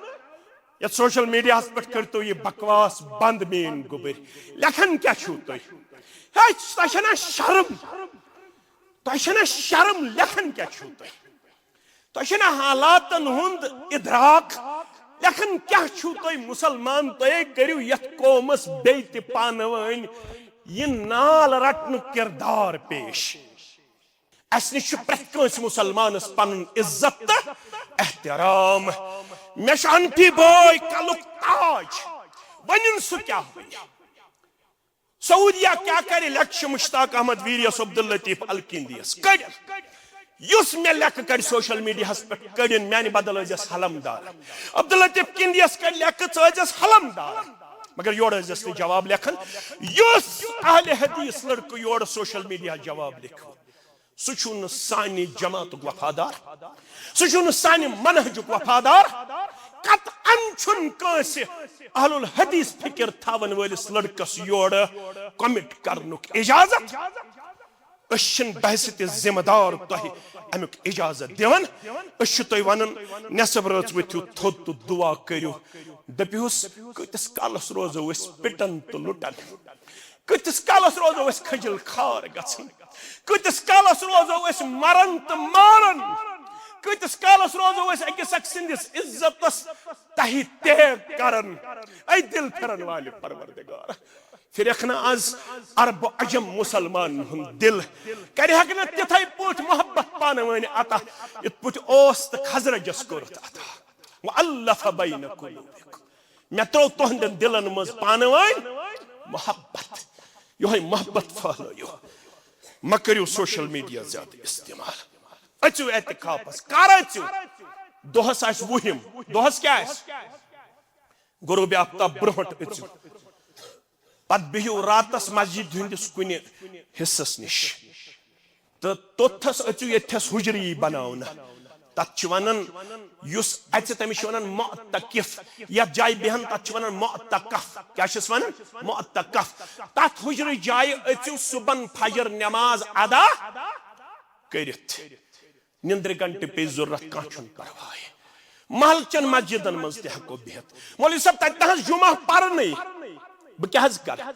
یتھ سوشل میڈیاہس پٮ۪ٹھ کٔرتو یہِ بکواس بند، میٲنۍ گوٚبٕرۍ۔ لیکھان کیٛاہ چھِو تُہۍ؟ ہے، تۄہہِ چھَنا شرم؟ تۄہہِ چھَنا شرم؟ لیکھان کیٛاہ چھِو تُہۍ؟ تۄہہِ چھَنا حالاتن ہُنٛد ادراک؟ لیکھان کیٛاہ چھِو تُہۍ مسلمان؟ تُہۍ کٔرِو یتھ قومس بیٚیہِ تہِ پانہٕ ؤنۍ یہِ نال رٹنُک کردار پیش۔ اسہِ نِش چھُ پرٛٮ۪تھ کٲنٛسہِ مسلمانس پنُن عزت تہٕ احترام۔ مےٚ چھُ انفی بوے کلُک تاج، ونُن سُہ کیٛاہ ونہِ؟ سعودیہ کیٛاہ کرِ لیکچہِ مشتاق احمد ویریس عبداللطیف الکندیس؟ کٔڑِن۔ یُس مےٚ لیکھٕ کرِ سوشل میڈیاہس پٮ۪ٹھ، کٔڑِن، میانہِ بدل ٲسۍزٮ۪س حلم دار۔ عبداللطیف کندیس کرِ لیکھٕ، ژٕ ٲسۍزٮ۪س حلم دار۔ مگر یورٕ ٲسۍزٮ۪س نہٕ جواب لیکھان۔ یُس اہل حدیث لڑکہٕ یورٕ سوشل میڈیا جواب لیکھِ، سُہ چھُنہٕ سانہِ جماعتُک وفادار، سُہ چھُنہٕ سانہِ منہجُک وفادار۔ قطعاً چھُنہٕ کٲنٛسہِ اہل الحدیث فکر تھاون وٲلِس لڑکس یورٕ کمنٹ کرنُک اجازت۔ أسۍ چھِنہٕ بحث تہِ ذمہٕ دار تۄہہِ امیُک اجازت دِوان۔ أسۍ چھِ تۄہہِ ونان، نٮ۪صٕب رٲژ ؤتھِو تھوٚد تہٕ دُعا کٔرِو۔ دٔپِوس، کۭتِس کالس روزو أسۍ پِٹن تہٕ لُٹن؟ کۭتِس کالس روزو أسۍ کھجل خوار گژھان؟ کۭتِس کالس روزو أسۍ مران تہٕ ماران؟ کۭتِس کالس روزو أسۍ أکِس أکۍ سٕنٛدِس عزتس تہہِ تیگ کران؟ اے دل پھرن والہِ پروردگار، پھرکھ نہ از عرب و عجم مسلمان ہُنٛد دل، کرِہکھ نہ تِتھے پٲٹھۍ محبت پانہٕ وٲنۍ عطا، یِتھ پٲٹھۍ اوس تہٕ خزرجس کوٚرُتھ عطا۔ وَأَلَّفَ بَيْنَ قُلُوبِكُمْ۔ مےٚ ترٛوو تُہنٛدٮ۪ن دِلن منٛز پانہٕ وٲنۍ محبت۔ یِہوٚے محبت پھٔہلٲیِو۔ مہ کٔرِو سوشل میڈیا زیادٕ استعمال۔ أژِو اعتکافس۔ کر أژِو؟ دۄہس آسہِ وُہِم۔ دۄہس کیٛاہ آسہِ؟ غروب آفتاب برونٛٹھ أژِو۔ پتہٕ بِہِو راتس مسجد ہٕنٛدِس کُنہِ حصس نِش۔ تہٕ توٚتتھس أژِو، ییٚتتھس حُجرٕ یی بناونہٕ۔ تتھ چھِ ونان، یُس اژِ، تٔمِس چھِ ونان معتکف۔ یتھ جایہِ بیہن، تتھ چھِ ونان معتکف۔ کیٛاہ چھِس ونان؟ معتکف۔ تتھ حُجرٕ جایہِ أژِو صبحن فجر نماز ادا کٔرِتھ۔ نندرِ گنٹہِ پیٚیہِ ضروٗرت، کانٛہہ چھُنہٕ پرواے۔ محلہٕ چٮ۪ن مسجدن منٛز تہِ ہٮ۪کو بِہِتھ۔ مولوی صٲب، تتہِ نہ حظ جمعہ پرنٕے، بہٕ کیٛاہ حظ کرٕ؟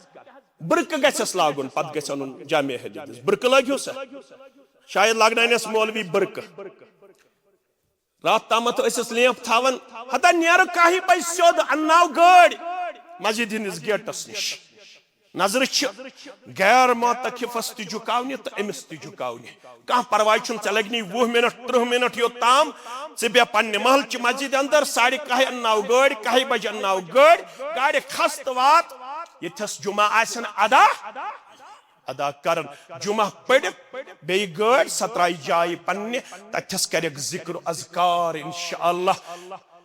برقعہٕ گژھٮ۪س لاگُن، پتہٕ گژھِ انُن جامع اہل حدیث۔ برقعہٕ لٲگِو سا؟ شاید لاگناونس مولوی برقعہٕ۔ راتھ تامتھ ٲسِس لیمپ تھاوان، ہتا نیرٕ کاہہِ بجہِ سیوٚد، انناو گٲڑۍ مسجد ہٕنٛدِس گیٹس نِش۔ نظرٕ چھِ غیر معتکفس تہِ جُکاونہِ تہٕ أمِس تہِ جُکاونہِ۔ کانٛہہ پرواے چھُنہٕ، ژےٚ لگنی وُہ منٹ، ترٕٛہ منٹ یوٚت تام ژٕ بیٚہہ پننہِ محلہٕ چہِ مسجدِ اندر۔ ساڑِ کاہہِ انناو گٲڑۍ، کاہہِ بجہِ انناو گٲڑۍ، گاڑِ کھس تہٕ وات۔ ییٚتھس جمعہ آسن ادا، ادا کرن۔ جمعہ پٔرِتھ بیٚیہِ گٲڑۍ، سۄ ترایہِ جایہِ پننہِ، تتھس کرکھ ذکر و اذکار انشاءاللہ۔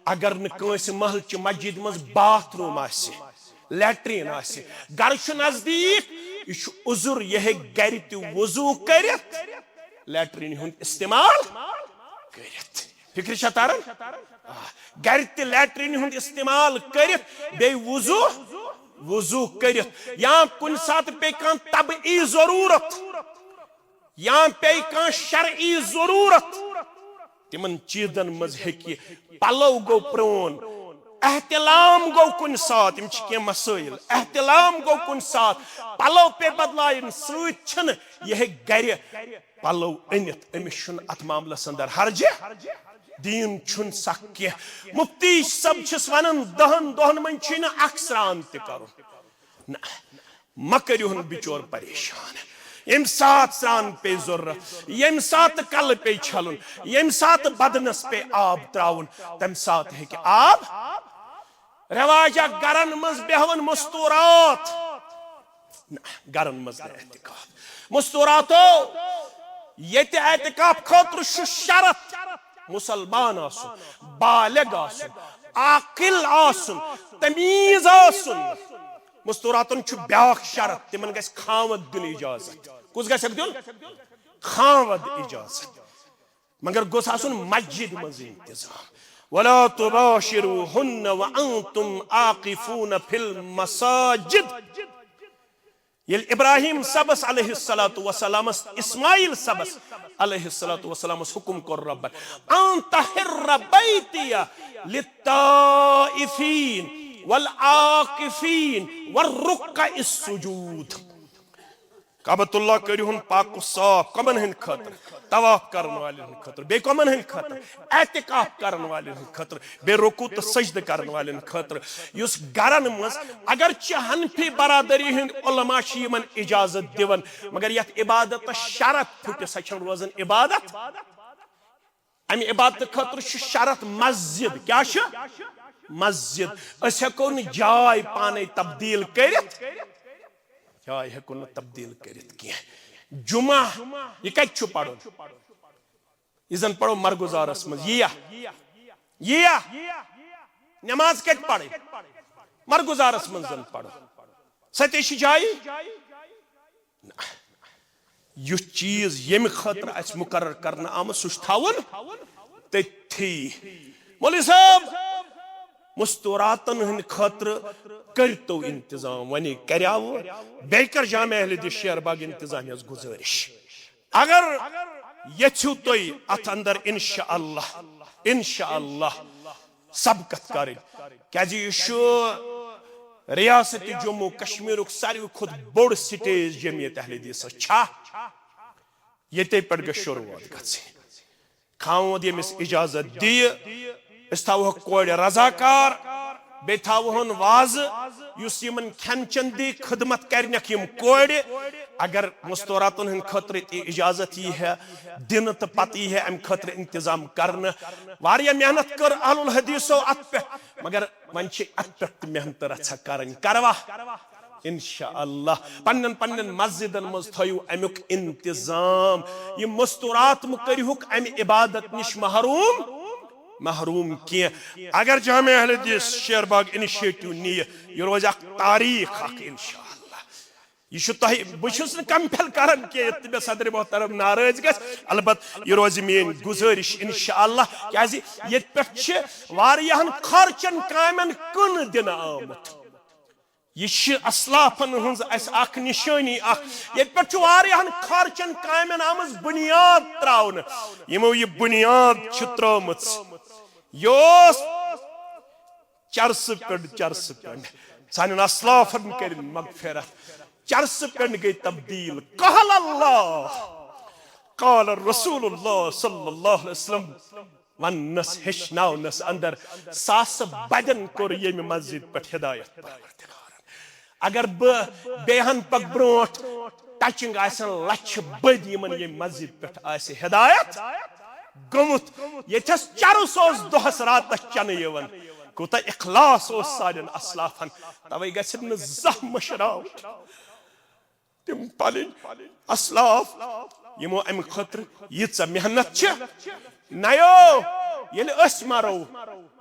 اگر نہٕ کٲنٛسہِ محلہٕ چہِ مسجد منٛز باتھ روم آسہِ، لیٹرین آسہِ، گرٕ چھُ نزدیٖک، یہِ چھُ عذر، یہِ ہیٚکہِ گرِ تہِ وضو کٔرِتھ، لیٹرین ہُنٛد استعمال کٔرِتھ۔ فکرِ چھا تران؟ آ، گرِ تہِ لیٹرین ہُنٛد استعمال کٔرِتھ، بیٚیہِ وضو، وضو کٔرِتھ، یا کُنہِ ساتہٕ پیٚیہِ کانٛہہ طبعی ضروٗرت، یا پیٚیہِ کانٛہہ شرعی ضروٗرت، تِمن چیٖزن منٛز ہیٚکہِ، پلو گوٚو پرٛون، احتلام گوٚو کُنہِ ساتہٕ، یِم چھِ کینٛہہ مسٲیل، احتلام گوٚو کُنہِ ساتہٕ، پلو پیٚیہِ بدلاوٕنۍ، سۭتۍ چھِنہٕ، یہِ ہیٚکہِ گرِ پلو أنِتھ، أمِس چھُنہٕ اتھ معاملس اندر حرجہِ، دیٖن چھُنہٕ سخ کینٛہہ۔ مفتی صٲب چھِس ونان، دہن دۄہن منٛز چھُے نہٕ اکھ سرٛان تہِ کرُن۔ نہ، مہ کٔرِہُن بِچور پریشان۔ ییٚمہِ ساتہٕ سرٛان پیٚیہِ ضروٗرت، ییٚمہِ ساتہٕ کلہٕ پیٚیہِ چھلُن، ییٚمہِ ساتہٕ بدنس پیٚیہِ آب ترٛاوُن، تمہِ ساتہٕ ہیٚکہِ آب۔ رواج اکھ گرن منٛز بیہوان مستورات۔ نہ، گرن منٛز نہٕ اعتکاف۔ مستوراتو، ییٚتہِ اعتکاف خٲطرٕ چھُ شرط مسلمان آسُن، بالغ آسُن، عاقل آسُن، تمیٖز آسُن۔ مستوراتن چھُ بیاکھ شرط، تِمن گژھِ خاوند دیُن اجازت۔ کُس گژھٮ۪کھ دیُن؟ خاوند اجازت۔ مگر گوٚژھ آسُن مسجد منٛز انتظام۔ ولا تباشروهن وانتم عاكفون في المساجد۔ ییٚلہِ ابراہیم صٲبس علیہ الصلوۃ والسلامس، اسماعیل صٲبس علیہ الصلوۃ والسلامس حکم کوٚر رۄبن، ان طهر بيتي للطائفين والعاكفين والركع السجود۔ کعبۃ اللہ کٔرِہُن پاک و صاف۔ کمن ہٕنٛدِ خٲطرٕ؟ طواف کرن والٮ۪ن ہٕنٛدِ خٲطرٕ۔ بیٚیہِ کمن ہٕنٛدِ خٲطرٕ؟ اعتکاف کرن والٮ۪ن ہٕنٛدِ خٲطرٕ۔ بیٚیہِ رکوع تہٕ سجدٕ کرن والٮ۪ن خٲطرٕ۔ یُس گرن منٛز، اگرچہِ حنفی برادری ہٕنٛدۍ علماء چھِ یِمن اجازت دِوان، مگر یتھ عبادتس شرط پھُٹہِ، سۄ چھنہٕ روزان عبادت۔ امہِ عبادتہٕ خٲطرٕ چھُ شرط مسجد۔ کیٛاہ چھُ؟ مسجد۔ أسۍ ہٮ۪کو نہٕ جاے پانے تبدیل کٔرِتھ۔ جاے ہٮ۪کو نہٕ تبدیل کٔرِتھ کینٛہہ۔ جمعہ، یہِ کتہِ چھُ پرُن؟ یہِ زن پرو مرگزارس منٛز۔ یِیا، یِیا۔ نماز کتہِ پرٕنۍ؟ مرگزارس منٛز زن پرو۔ سۄ تہِ چھِ جایہِ۔ یُس چیٖز ییٚمہِ خٲطرٕ اَسہِ مُقرر کرنہٕ آمُت، سُہ چھُ تھاوُن تٔتھی۔ مولوی صٲب، مستوراتن ہٕنٛدِ خٲطرٕ کٔرۍتو انتظام۔ وۄنۍ کریاوٕ بیٚیہِ کر جامع اہل حدیث شیر باغ انتظامیہ ہس گُزٲرِش، اگر یژھِو تُہۍ اتھ اندر، انشاءاللہ، انشاءاللہ سبقت کرٕنۍ، کیازِ یہِ چھُ ریاست جموں کشمیرُک ساروی کھۄتہٕ بوٚڑ سٹیج جمعیت اہل حدیثس چھا، ییٚتے پٮ۪ٹھ گژھِ شروعات گژھٕنۍ۔ خاوند ییٚمِس اجازت دِیہِ، أسۍ تھاوہوکھ کورِ رضاکار، بیٚیہِ تھاوہون وازٕ، یُس یِمن کھٮ۪ن چٮ۪ن دی، خدمت کرنکھ یِم کورِ۔ اگر مستوراتن ہٕنٛدِ خٲطرٕ تہِ اجازت یی ہے دِنہٕ تہٕ پتہٕ یی ہے امہِ خٲطرٕ انتظام کرنہٕ۔ واریاہ محنت کٔر اہل الحدیثو اتھ پٮ۪ٹھ، مگر وۄنۍ چھِ اتھ پٮ۪ٹھ تہِ محنت رژھا کرٕنۍ۔ کروا؟ انشاءاللہ۔ پننٮ۪ن پننٮ۪ن مسجدن منٛز تھٲیِو امیُک انتظام۔ یہِ مستورات مہٕ کٔرِہُکھ امہِ عبادت نِش محروم، محروم کینٛہہ۔ اگر جامع اہل حدیث شیر باغ انیشیٹو نِیہِ، یہِ روزِ اکھ تاریخ اکھ انشاءاللہ۔ یہِ چھُ تۄہہِ، بہٕ چھُس نہٕ compel کران کینٛہہ یُتھ نہٕ مےٚ صدر محترم ناراض گژھِ، البتہٕ یہِ روزِ میٲنۍ گُزٲرِش انشاءاللہ، کیازِ ییٚتہِ پٮ۪ٹھ چھِ واریاہن خرچن کامٮ۪ن کٕن دِنہٕ آمُت۔ یہِ چھِ اسلافن ہٕنٛز اسہِ اکھ نشٲنی اکھ۔ ییٚتہِ پٮ۪ٹھ چھُ واریاہن خرچن کامٮ۪ن آمٕژ بُنیاد تراونہٕ۔ یِمو یہِ بُنیاد چھِ ترٲومٕژ۔ یہِ اوس چرسہٕ پٮ۪ٹھ، چرسہٕ پٮ۪ٹھ۔ سانٮ۪ن اسلافن کٔرِن مغفرت۔ چرسہٕ پٮ۪ٹھ گٔے تبدیل۔ قال اللہ، قال رسول اللہ صلی اللہ علیہ وسلم۔ وننس، ہیٚچھناونس اندر ساسہٕ بدٮ۪ن کوٚر ییٚمہِ مسجد پٮ۪ٹھ ہدایت پروردگارن۔ اگر بہٕ بیٚیہِ ہن پکہٕ برونٛٹھ، touching آسن لچھِ بٔدۍ یِمن ییٚمہِ مسجد پٮ۪ٹھ آسہِ ہدایت گوٚمُت۔ ییٚتھس چرس اوس دۄہس راتس چنہٕ یِوان، کوٗتاہ اخلاص اوس سانٮ۪ن اسلافن، توے گژھن نہٕ زانٛہہ مٔشراوٕنۍ۔ تِم پنٕنۍ اسلاف یِمو امہِ خٲطرٕ ییٖژاہ محنت چھِ۔ نَیو، ییٚلہِ أسۍ مرو،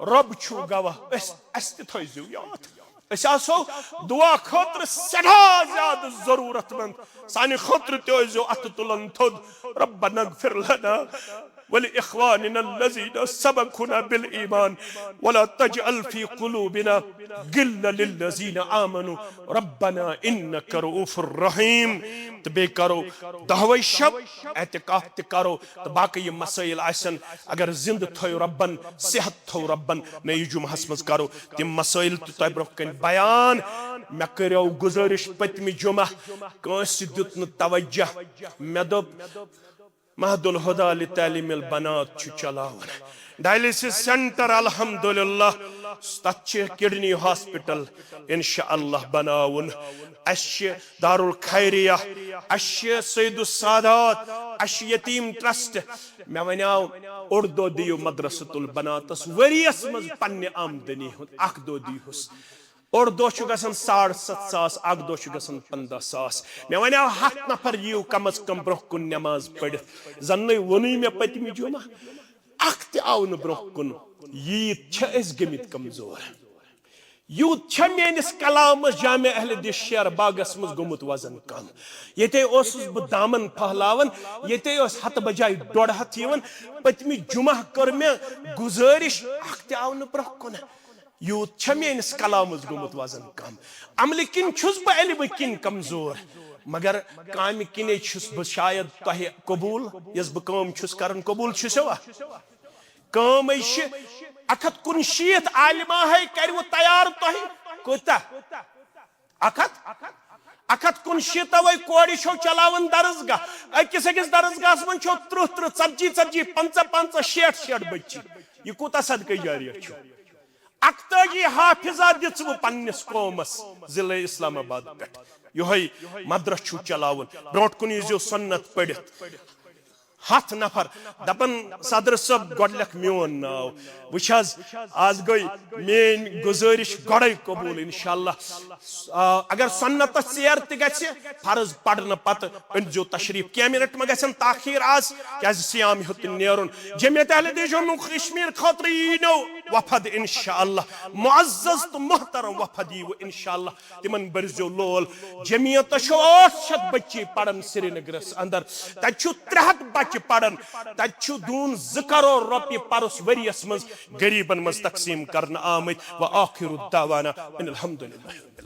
رۄب چھُ گواہ، أسۍ، اَسہِ تہِ تھٲیزیو یاد۔ أسۍ آسو دُعا خٲطرٕ سٮ۪ٹھاہ زیادٕ ضروٗرت مند۔ سانہِ خٲطرٕ تہِ ٲسۍزیو اَتھٕ تُلان تھوٚد، ربنا اغفر لنا ولإخواننا الذين سبقونا بالإيمان ولا تجعل في قلوبنا غلا للذين آمنوا ربنا إنك رؤوف رحيم۔ تہٕ بیٚیہِ کرو دۄہوے شب اعتکاف تہِ کرو، تہٕ باقٕے یِم مسٲیِل آسن، اگر زندٕ تھٲیِو رۄبن، صحت تھٲو رۄبن، نٔیِس جمعہس منٛز کرو تِم مسٲیِل تہِ تۄہہِ برونٛہہ کنہِ بیان۔ مےٚ کٔرِو گُزٲرِش پٔتمہِ جمعہ، کٲنٛسہِ دیُت نہٕ توجہ۔ مےٚ دوٚپ، معہد الہدی لتعلیم البنات چھُ چلاوان، ڈائلسس سینٹر الحمدللہ، تتھ چھِ کڈنی ہاسپٹل انشاءاللہ بناوُن، اسہِ چھِ دارالخیریہ، اسہِ چھِ سید السادات، اسہِ چھِ یتیم ٹرسٹ۔ مےٚ ونیاو، اوٚڑ دۄہ دِیِو مدرسۃ البناتس ؤریس منٛز پننہِ آمدنی ہُنٛد اکھ دۄہ دِیہُس۔ اوٚڑ دۄہ چھُ گژھان ساڑ ستھ ساس، اکھ دۄہ چھُ گژھان پنٛداہ ساس۔ مےٚ ونیاو، ہتھ نفر یِیِو کم از کم برونٛہہ کُن نماز پٔرِتھ۔ زنٕے ووٚنُے مےٚ پٔتمہِ جمعہ، اکھ تہِ آو نہٕ برونٛہہ کُن۔ ییٖتۍ چھِ أسۍ گٔمٕتۍ کمزور۔ یوٗت چھا میٲنِس کلامس جامع اہل حدیث شیر باغس منٛز گوٚمُت وزن کم؟ ییٚتے اوسُس بہٕ دامن پھہلاوان، ییٚتے اوس ہتہٕ بجایہِ ڈۄڈ ہتھ یِوان۔ پٔتمہِ جمعہ کٔر مےٚ گُزٲرِش، اکھ تہِ آو نہٕ برونٛہہ کُن۔ یوٗت چھا میٲنِس کلامس گوٚمُت وزن کم؟ عملہٕ کِنۍ چھُس بہٕ علمہٕ کِنۍ کمزور، مگر کامہِ کِنے چھُس بہٕ شاید تۄہہِ قبوٗل، یۄس بہٕ کٲم چھُس کران، قبوٗل چھُسوا؟ کٲم ہے چھِ اکھ ہتھ کُنشیٖتھ عالمہ ہے کروٕ تیار تۄہہِ۔ کوٗتاہ؟ اکھ ہتھ، اکھ ہتھ کُنشیٖتھ وے کورِ چھو چلاوان درسگاہ۔ أکِس أکِس درسگاہس منٛز چھو ترٕٛہ ترٕٛہ، ژتجی ژتجی، پنٛژاہ پنٛژاہ، شیٹھ شیٹھ بچی۔ یہِ کوٗتاہ صدقے جاریہ چھُ؟ اکتٲجی حافظہ دِژوٕ پننِس قومس ضلع اسلام آباد پٮ۪ٹھ۔ یِہوٚے مدرسہٕ چھُو چلاوُن۔ برونٛٹھ کُن ییٖزیو سنت پٔرِتھ۔ ہتھ نفر دپان، صدر صٲب، گۄڈٕ لیکھ میون ناو۔ وٕچھ حظ، آز گٔے میٲنۍ گُزٲرِش گۄڈے قبوٗل، انشاءاللہ۔ آ، اگر سنتس ژیر تہِ گژھِ، فرض پرنہٕ پتہٕ أنۍزیو تشریف۔ کینٛہہ منٹ ما گژھن تاخیر آز، کیازِ صیام ہیوٚت نیرُن۔ جمعیت اہل حدیث جموں کشمیر خٲطرٕ یی نو وفد انشاءاللہ، معزز تہٕ محترم وفد یی وۄنۍ انشاءاللہ۔ تِمن بٔرزیو لول۔ جمعیتس چھُ ٲٹھ شیٚتھ بچی پران سرینگرس اندر، تتہِ چھُ ترٛےٚ ہتھ بچہِ پران، تتہِ چھُ دوٗن زٕ کرور رۄپیہِ پرُس ؤریس منٛز غریبن منٛز تقسیٖم کرنہٕ آمٕتۍ۔ وآخر دعوانا ان الحمدللہ۔